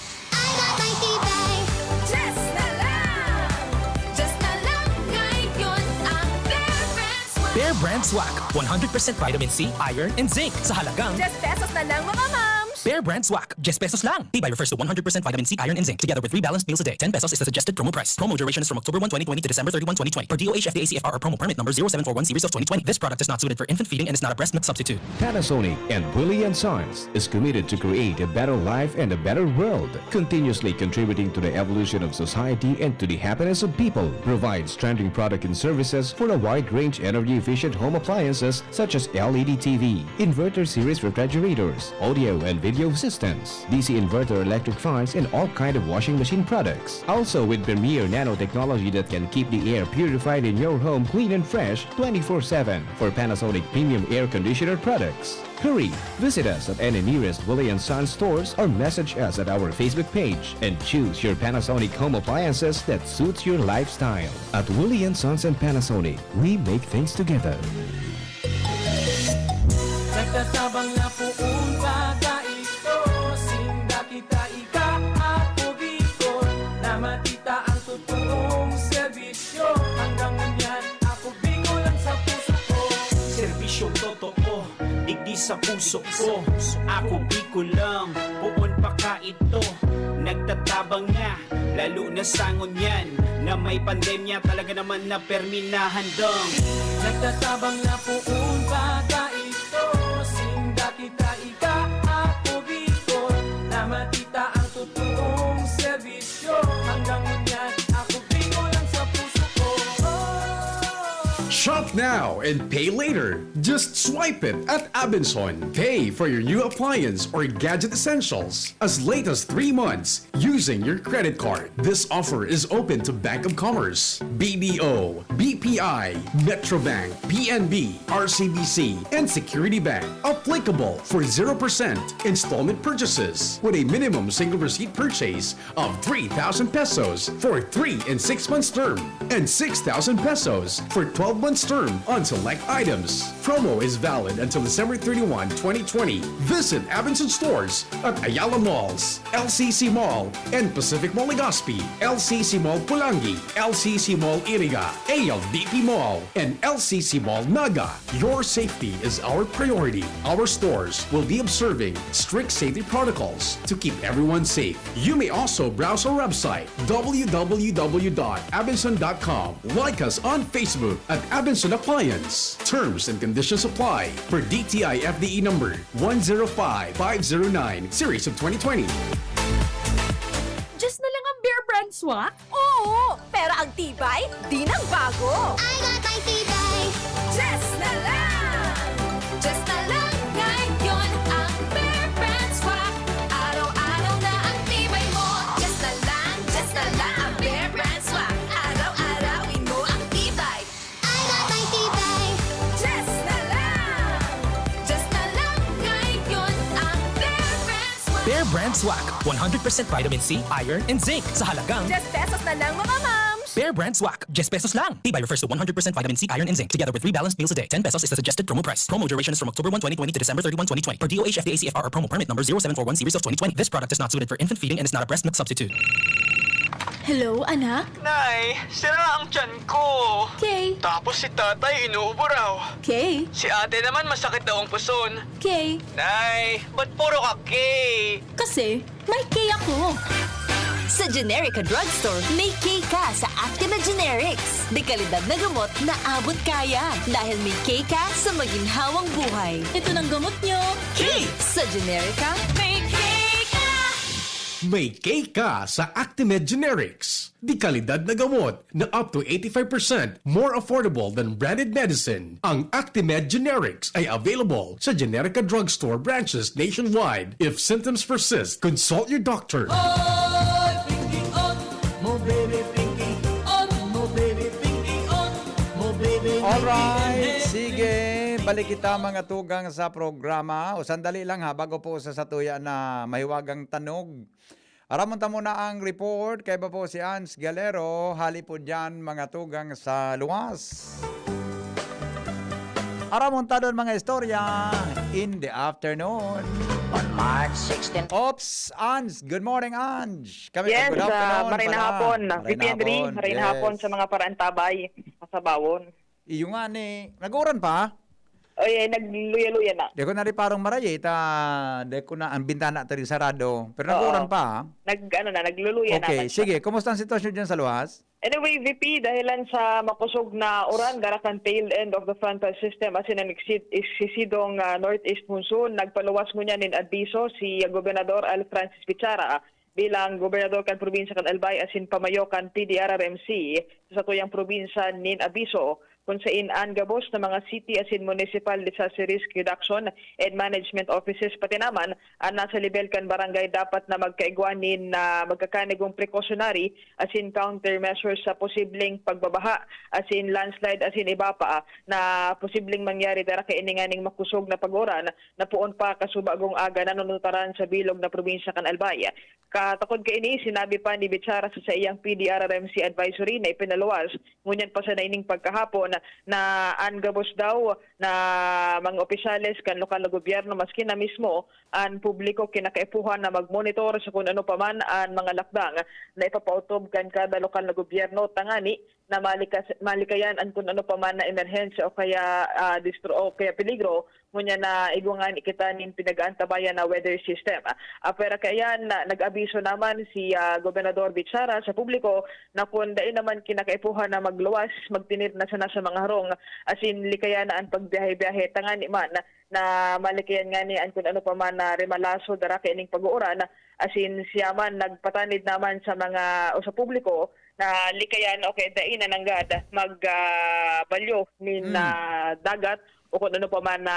Swak, one hundred percent vitamin C, iron, and zinc sa halagang Diyes pesos na lang, mga mams! Bear Brand Swak, diyes pesos lang. Tibay refers to one hundred percent vitamin C, iron, and zinc, together with three balanced meals a day. Ten pesos is the suggested promo price. Promo duration is from October one, twenty twenty to December thirty-one, twenty twenty, per D O H F D A C F R or promo permit number zero seven four one series of twenty twenty. This product is not suited for infant feeding and is not a breast milk substitute. Panasonic and Willie and Sons is committed to create a better life and a better world, continuously contributing to the evolution of society and to the happiness of people. Provides trending product and services for a wide range energy-efficient home appliances such as L E D T V, inverter series refrigerators, audio and video systems, D C inverter electric fans, and all kind of washing machine products. Also with Premier Nanotechnology that can keep the air purified in your home clean and fresh twenty-four seven for Panasonic premium air conditioner products. Hurry! Visit us at any nearest Willie and Sons stores or message us at our Facebook page and choose your Panasonic home appliances that suits your lifestyle. At Willie and Sons and Panasonic, we make things together. Nagtatabang na poon pa kaitos, sinda kita ika at Bicol, na matita ang totoong serbisyo. Hanggang ngunyan, ako Bicol ang sa puso ko. Serbisyong totoo, digdi sa puso ko. Ako Bicol lang, poon pa kaito. Nagtatabang na, lalo na sa ngunyan na may pandemya, talaga naman na permi na handang. Nagtatabang na poon pa kaitos, sinda kita ika at Bicol, na matita ang totoong serbisyo. Hanggang ngunyan, ako Bicol ang sa puso ko. Shop now and pay later. Just swipe it at Abenson. Pay for your new appliance or gadget essentials as late as three months using your credit card. This offer is open to Bank of Commerce, B D O, B P I, Metrobank, P N B, R C B C, and Security Bank. Applicable for zero percent installment purchases with a minimum single receipt purchase of three thousand pesos for three and six months term and six thousand pesos for twelve months term on select items. Promo is valid until December thirty-one, twenty twenty. Visit Abenson stores at Ayala Malls, L C C Mall, and Pacific Mall Legazpi, L C C Mall Pulangi, L C C Mall Iriga, A L D P Mall, and L C C Mall Naga. Your safety is our priority. Our stores will be observing strict safety protocols to keep everyone safe. You may also browse our website, w w w dot abenson dot com. Like us on Facebook at Abenson Appliance. Terms and conditions apply per D T I F D E number one zero five five zero nine, series of twenty twenty. Diyes na lang ang Bear Brand Swak? Oo, pero ang tibay, di nang bago. I got my tibay. Diyes na lang! Diyes na lang ngayon ang Bear Brand Swak. Araw-araw na ang tibay mo. Diyes na lang, Diyes na lang ang Bear Brand Swak. Araw-arawin mo ang tibay. I got my tibay. Diyes na lang! Diyes na lang ngayon ang Bear Brand Swak. Bear Brand Swak, one hundred percent vitamin C, iron, and zinc sa halagang Diyes pesos na lang, mga mams! Bear Brand Swak, diyes pesos lang. Tibay refers to one hundred percent vitamin C, iron, and zinc, together with three balanced meals a day. Ten pesos is the suggested promo price. Promo duration is from October one, twenty twenty to December thirty-one, twenty twenty, per D O H F D A C F R or promo permit number zero seven four one series of twenty twenty. This product is not suited for infant feeding and is not a breast milk substitute. Hello, anak? Nay, sira ang tiyan ko. Okay. Tapos si tatay inuubo raw. Okay. Si ate naman masakit daw ang puson. Okay. Nay, ba't puro ka okay? Kasi may K ako. Sa Generica Drugstore, may K ka sa Actimed Generics. De kalidad na gamot na abot kaya. Dahil may K ka sa maginhawang buhay. Ito nang gamot nyo. K! Sa Generica, may K ka! May K ka sa Actimed Generics. De kalidad na gamot na up to eighty-five percent more affordable than branded medicine. Ang Actimed Generics ay available sa Generica Drugstore branches nationwide. If symptoms persist, consult your doctor. Oy, Pinky On, mo baby Pinky On, mo baby Pinky On, mo baby Alright, sige. Balik kita, mga tugang, sa programa. O, sandali lang ha, bago po sa satuya na mahiwagang tanog. Aramon ta muna ang report. Kaiba po si Ans Galero. Hali po diyan, mga tugang, sa luwas. Aramon ta doon mga istorya in the afternoon. On March sixteen. Ops, Ans. Good morning, Ans. Kami, Yes, good ah, afternoon maray na pala. Hapon. Maray na V P Henry, hapon. Maray na Yes. Hapon sa mga paraantabay, masabawon. Iyo nga ni, nag-uuran pa? Oy, ay, nagluya-luya na. Di ko na riparong marayit, ah, di ko na, ang bintana ta rin sarado. Pero Oo. nag-uuran pa, ah. Nag, ano na, nagluluya na. Okay, nag- sige. Kumusta ang sitwasyon dyan sa luwas? Anyway, V P, dahilan sa makusog na uran, dara kan tail end of the frontal system, asin ang iksid-, isisidong, ah, northeast monsoon, nagpaluwas ngunyan nin abiso si, ah, Gobernador Al Francis Bichara, bilang gobernador kan probinsya kan Albay asin pamayo kan P D R R M C sa satuyang probinsya nin abiso, kun sain an gabos na mga city asin municipal disaster risk reduction and management offices, pati naman an nasa lebel kan barangay, dapat na magkaigwa nin, ah, magkakanigong precautionary asin countermeasures sa posibleng pagbabaha asin landslide asin iba pa, ah, na posibleng mangyari dara kaini nganing makusog na pag-uran na poon pa kasubagong aga nanunutaran sa bilog na probinsya kan Albay. Katakod kaini, sinabi pa ni Bichara sa saiyang P D R R M C advisory na ipinaluwas ngunyan pa sana ining pagkahapon na an gabos daw na mga opisyales kan lokal na gobyerno, maski na mismo an publiko, kinakaipuhan na magmonitor sa kun ano pa man an mga lakdang na ipapautob kan kada lokal na gobyerno tangani na malikas-, malikayan an kun ano pa man na emerhensya o kaya, ah, distro-, o kaya peligro, ngunyan na igwa ngani kita nin pinag-aantabayan na weather system. Ah, apwera kaiyan, na, nag-abiso naman si, ah, Gobernador Bichara sa publiko na kun dai naman kinakaipuhan na magluwas, magtinir na sana sa mga harong, asin likayan na an pagbiyahe-biyahe, tangani man na malikayan ngani an kun ano pa man na remalaso dara kaining pag-uuran, asin siya man nagpatanid naman sa mga, o sa publiko, na likayan o kaya dai na nanggad mag, ah, balyo nin, Hmm. ah, dagat o kung ano pa man na,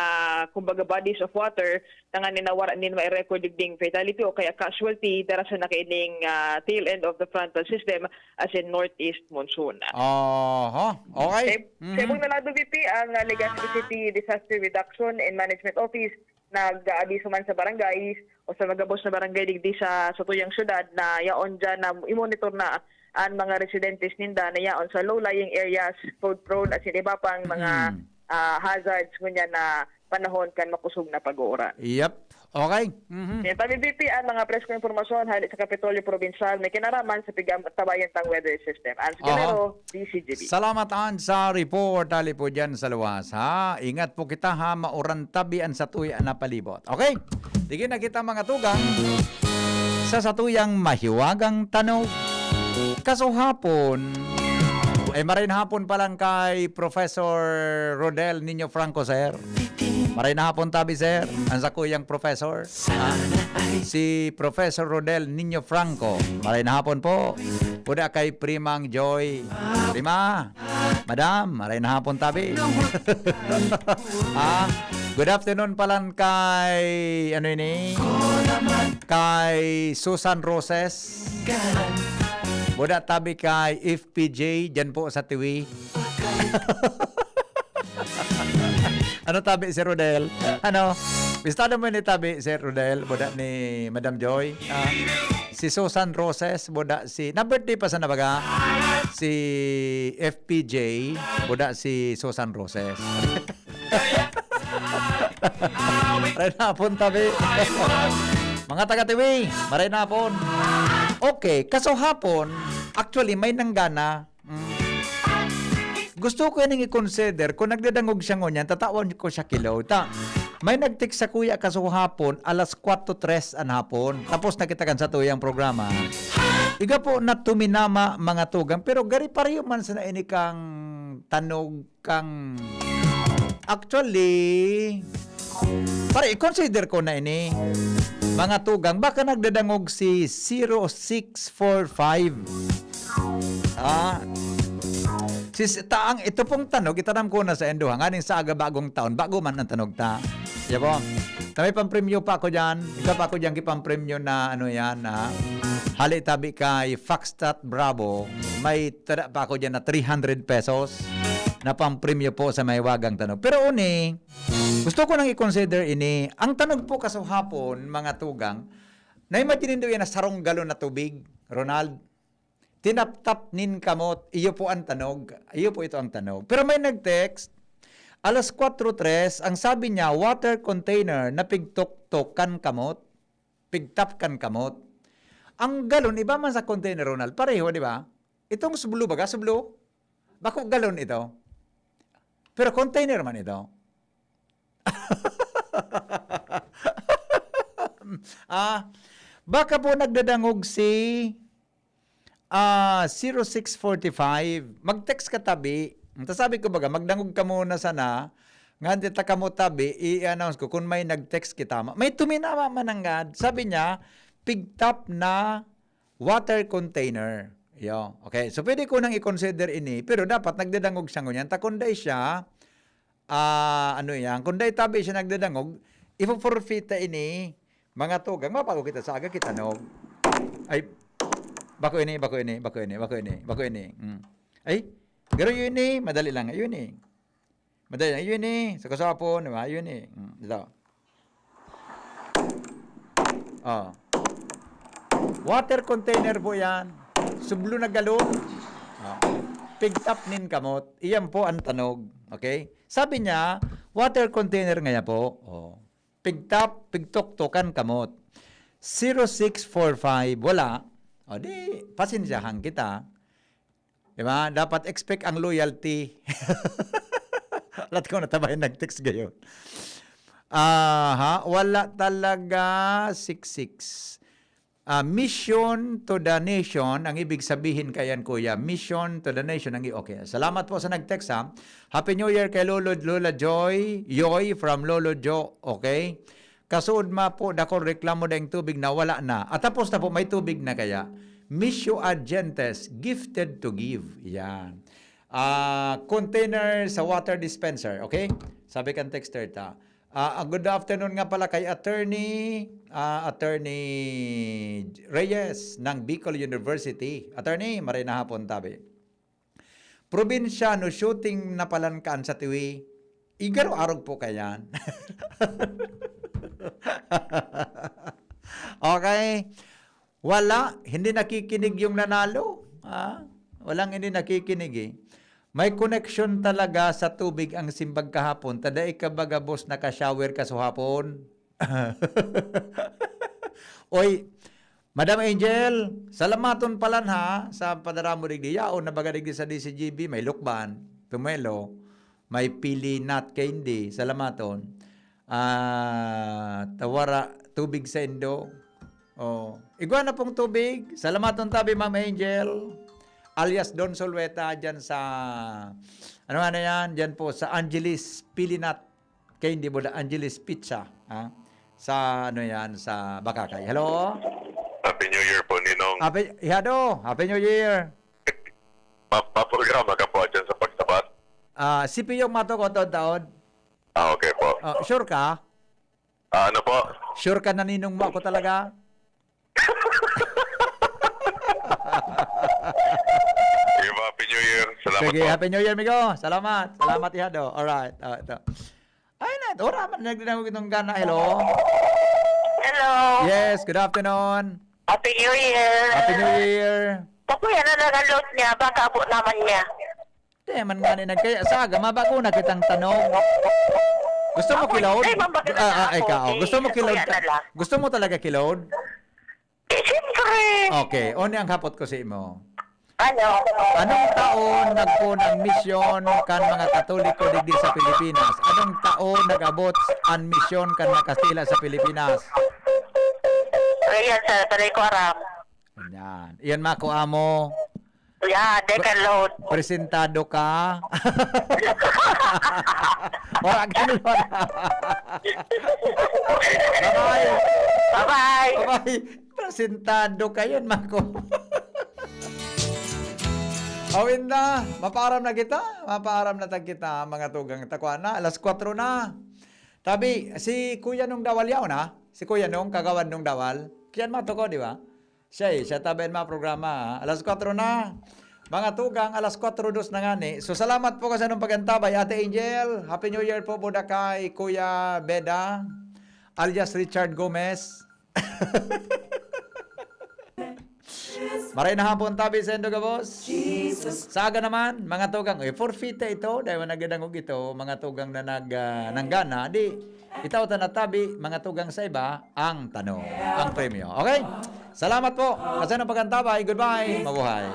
kumbaga, bodies of water, tanganing na wara nin ma-record digding fatality o kaya casualty dara sa nakaining, ah, tail end of the frontal system, asin northeast monsoon. Aha, okay. Sa, Mhm. sa ibong na lado, V P, ang, ah, Legazpi City Disaster Reduction and Management Office nag-aabiso man sa barangay o sa magabos na barangay digdi sa, sa tuyang syudad na yaon dyan na i-monitor na an mga residentes ninda na yaon sa low-lying areas, flood-prone, asin iba pang mga, Mm. ah, hazards ngunyan na panahon kan makusog na pag-uuran. Yep. Okay. Mhm. Yan, V P, ang mga preskong impormasyon hali sa Kapitolyo Provincial may kinaraman sa pigam-, tabayan tang weather system. Hans Aha. Guerrero, D C G B. Salamat, Hans, sa report. Hali po dyan sa luwas, ha? Ingat po kita, ha? Mauran tabi an satuya na palibot. Okay? Sige na kita, mga tugang, sa satuyang mahiwagang tanog. Kasuhapon, ay, maray na hapon pa lang kay Professor Rodel Niño Franco, sir. Maray na hapon tabi, sir. Ang sakuyang professor, ah, si Professor Rodel Niño Franco. Maray na hapon po. Puda kay Primang Joy. Prima, Madam, maray na hapon tabi. Ah, good afternoon pa lang kay, ano ini? Kay Susan Roses. Buda tabi kay F P J, dyan po sa Tiwi. Ano tabi, Sir Rodel? Ano? Bistado mo ni tabi, Sir Rodel? Buda ni Madam Joy? Ah, si Susan Roses, buda si, na-birthday pa sana baga? Si F P J, buda si Susan Roses. Maray na hapon, tabi. Mga taga Tiwi, maray na hapon. Okay, kasuhapon, actually, may nanggana. Mm. Gusto ko ining i-consider, kung nagdadangog siya ngunyan, tatawan ko siya kilo. Ta, may nag-text sa kuya kasuhapon, alas kwatro tres an hapon. Tapos na kita kan satuyang programa. Iga po na tuminama, mga tugang, pero gari pareho man sana ini kang tanog kang, actually, pare, i-consider ko na ini. Mga tugang, baka nagdadangog si zero six four five. Ah, si, si, ta, ang, ito pong tanog, itanam ko na sa inyo, ha, nganing sa aga bagong taon, bago man ang tanog ta. Yabo. Ta may pampremyo pa ako dyan. Ikaw pa ako dyan, kipampremyo na ano yan, ha? Hali tabi kay Foxtrot Bravo, may tada pa ako dyan na three hundred pesos na pampremyo po sa mahiwagang tanog. Pero uni, gusto ko nang i-consider ini. Ang tanog po kasuhapon, mga tugang, na-imagine nindo yan na sarong galon na tubig, Ronald. Tinaptap nin kamot, iyo po ang tanog. Iyo po ito ang tanog. Pero may nag-text, alas kwatro tres, ang sabi niya, water container na pigtuktok kan kamot. Pigtap kan kamot. Ang galon, iba man sa container, Ronald. Pareho, di ba? Itong sublo, baga, sublo. Bako galon ito. Pero container man ito. Ah, baka po nagdadangog si, ah, zero six forty-five. Mag-text ka tabi. Ang sasabi ko baga, magdangog ka muna sana. Nganti ta kamo tabi, i-announce ko kung may nag-text kita. Ma-, may tuminama man nanggad. Sabi niya, "Pigtap na water container." Yo, okay. So, pwede ko nang i-consider ini, pero dapat nagdadangog siya ngunyan. Ta kung dai siya, ah, ano yan? Kung dai tabi siya nagdadangog, ifo-forfeit ta ini, mga tugang. Mapago kita sa aga, kita nog. Ay, bako ini, bako ini, bako ini, bako ini, bako ini. Mm. Ay, garo yun eh. Madali lang. Yun eh. Madali lang. Yun eh. Sa kasapon, di ba? Yun eh. Mm, ito. Oh. Water container po yan. Sublo na galon. Oh. Pigtap nin kamot. Iyan po ang tanog. Okay? Sabi niya, water container ngaya po. Oh. Pigtap, pigtuktukan kamot. Zero six four five, wala. O di, pasensyahan kita. Di ba? Dapat expect ang loyalty. Lahat ko natabay nag-text gayon. Aha, wala talaga, six six. Ah, mission to the nation, ang ibig sabihin kayan, kuya. Mission to the nation, ang i-, okay. Salamat po sa nag-text, ha. Happy New Year kay Lolo, Lola Joy, Yoy from Lolo Jo, okay. Kasuod ma po, dakol reklamo daing tubig na wala na. At tapos na po, may tubig na kaya. Missio ad gentes, gifted to give. Yan. Ah, container sa water dispenser, okay? Sabi kan texter ta. Ah, ah, good afternoon nga pala kay Attorney, ah, Attorney Reyes ng Bicol University. Attorney, maray na hapon, tabi. Probinsyano, shooting na palan kaan sa Tiwi. Igaro arog po kayan. Okay. Wala, hindi nakikinig yung nanalo. Ah, walang hindi nakikinig eh. May koneksyon talaga sa tubig ang simbag kahapon. Ta dai ka ba gabos naka-shower ka sa hapon? Oy, Madam Angel, salamaton palan ha, sa padara mo digdi. Yaon na baga digdi sa D C G B, may lukban, tumelo, may pili nut candy, salamaton. Ah, tawara, tubig sa indo. Oh, igwa na pong tubig. Salamaton tabi, Ma'am Angel, alias Don Solweta, dyan sa, ano, ano yan? Dyan po sa Angeles Pili Nut Candy, boda Angeles Pizza, ha? Sa, ano yan, sa Bakakay. Hello? Happy New Year po, Ninong. Happy, ihado, Happy New Year. Pa-, paprograma ka po dyan sa pagsabat? Ah, si Piyong Mato ko taon-taon. Ah, okay po. Ah, sure ka? Ah, ano po? Sure ka na ninong mo ako talaga? Sige, Happy New Year. Salamat Sige, po. Happy New Year, migo. Salamat. Salamat, ihado. Alright. Oh, ito. Ay, na, ora man nagdinangog itong gana. Hello? Hello. Yes, good afternoon. Happy New Year. Happy New Year. Pakuya na lang ang load niya. Baka abot naman niya. Di man nga ni nagkaya. Sa aga, mabago na kitang tanong. Gusto mo Ako, kilod? Ay, mabagay na Ah, ah, ako. Ikaw. Eh, Gusto mo kilod? Kuya na lang. Gusto mo talaga kilod? Eh, siyempre. Okay. Oni ang hapot ko sa imo. Ano? Anong taon nagpon ang misyon kan mga Katoliko digdi sa Pilipinas? Anong taon nag-abot ang misyon kan mga Kastila sa Pilipinas? Ayan, sa, sa ko aram. Yan. Iyan, mako amo. Yeah, they can load. Presentado ka. Ora, ganun. Bye-bye. Bye-bye. Bye-bye. Presentado ka yan, mako. Awin na, mapaaram na kita. Mapaaram na tag kita, mga tugang. Takwa na, alas kwatro na. Tabi, si Kuya Nung Dawal yaon, ha? Si Kuya Nung, kagawad Nung Dawal. Kiyan matuko, di ba? Siya eh, siya tabi ang mga programa, ha? Alas kwatro na. Mga tugang, alas kwatro dos na ngani. So, salamat po kasi anong pag-antabay, Ate Angel. Happy New Year po, Budakay, Kuya Beda, alias Richard Gomez. Maray na hapon, tabi sa indo gabos. Sa aga naman, mga tugang, eh, forfeit ito, dahil nagdadangog ito, mga tugang na nag, ah, nanggana, di, itaw ta na tabi, mga tugang sa iba, ang tanong, ang premyo. Okay? Salamat po. Kasi ng pag-antabay. Goodbye. Mabuhay.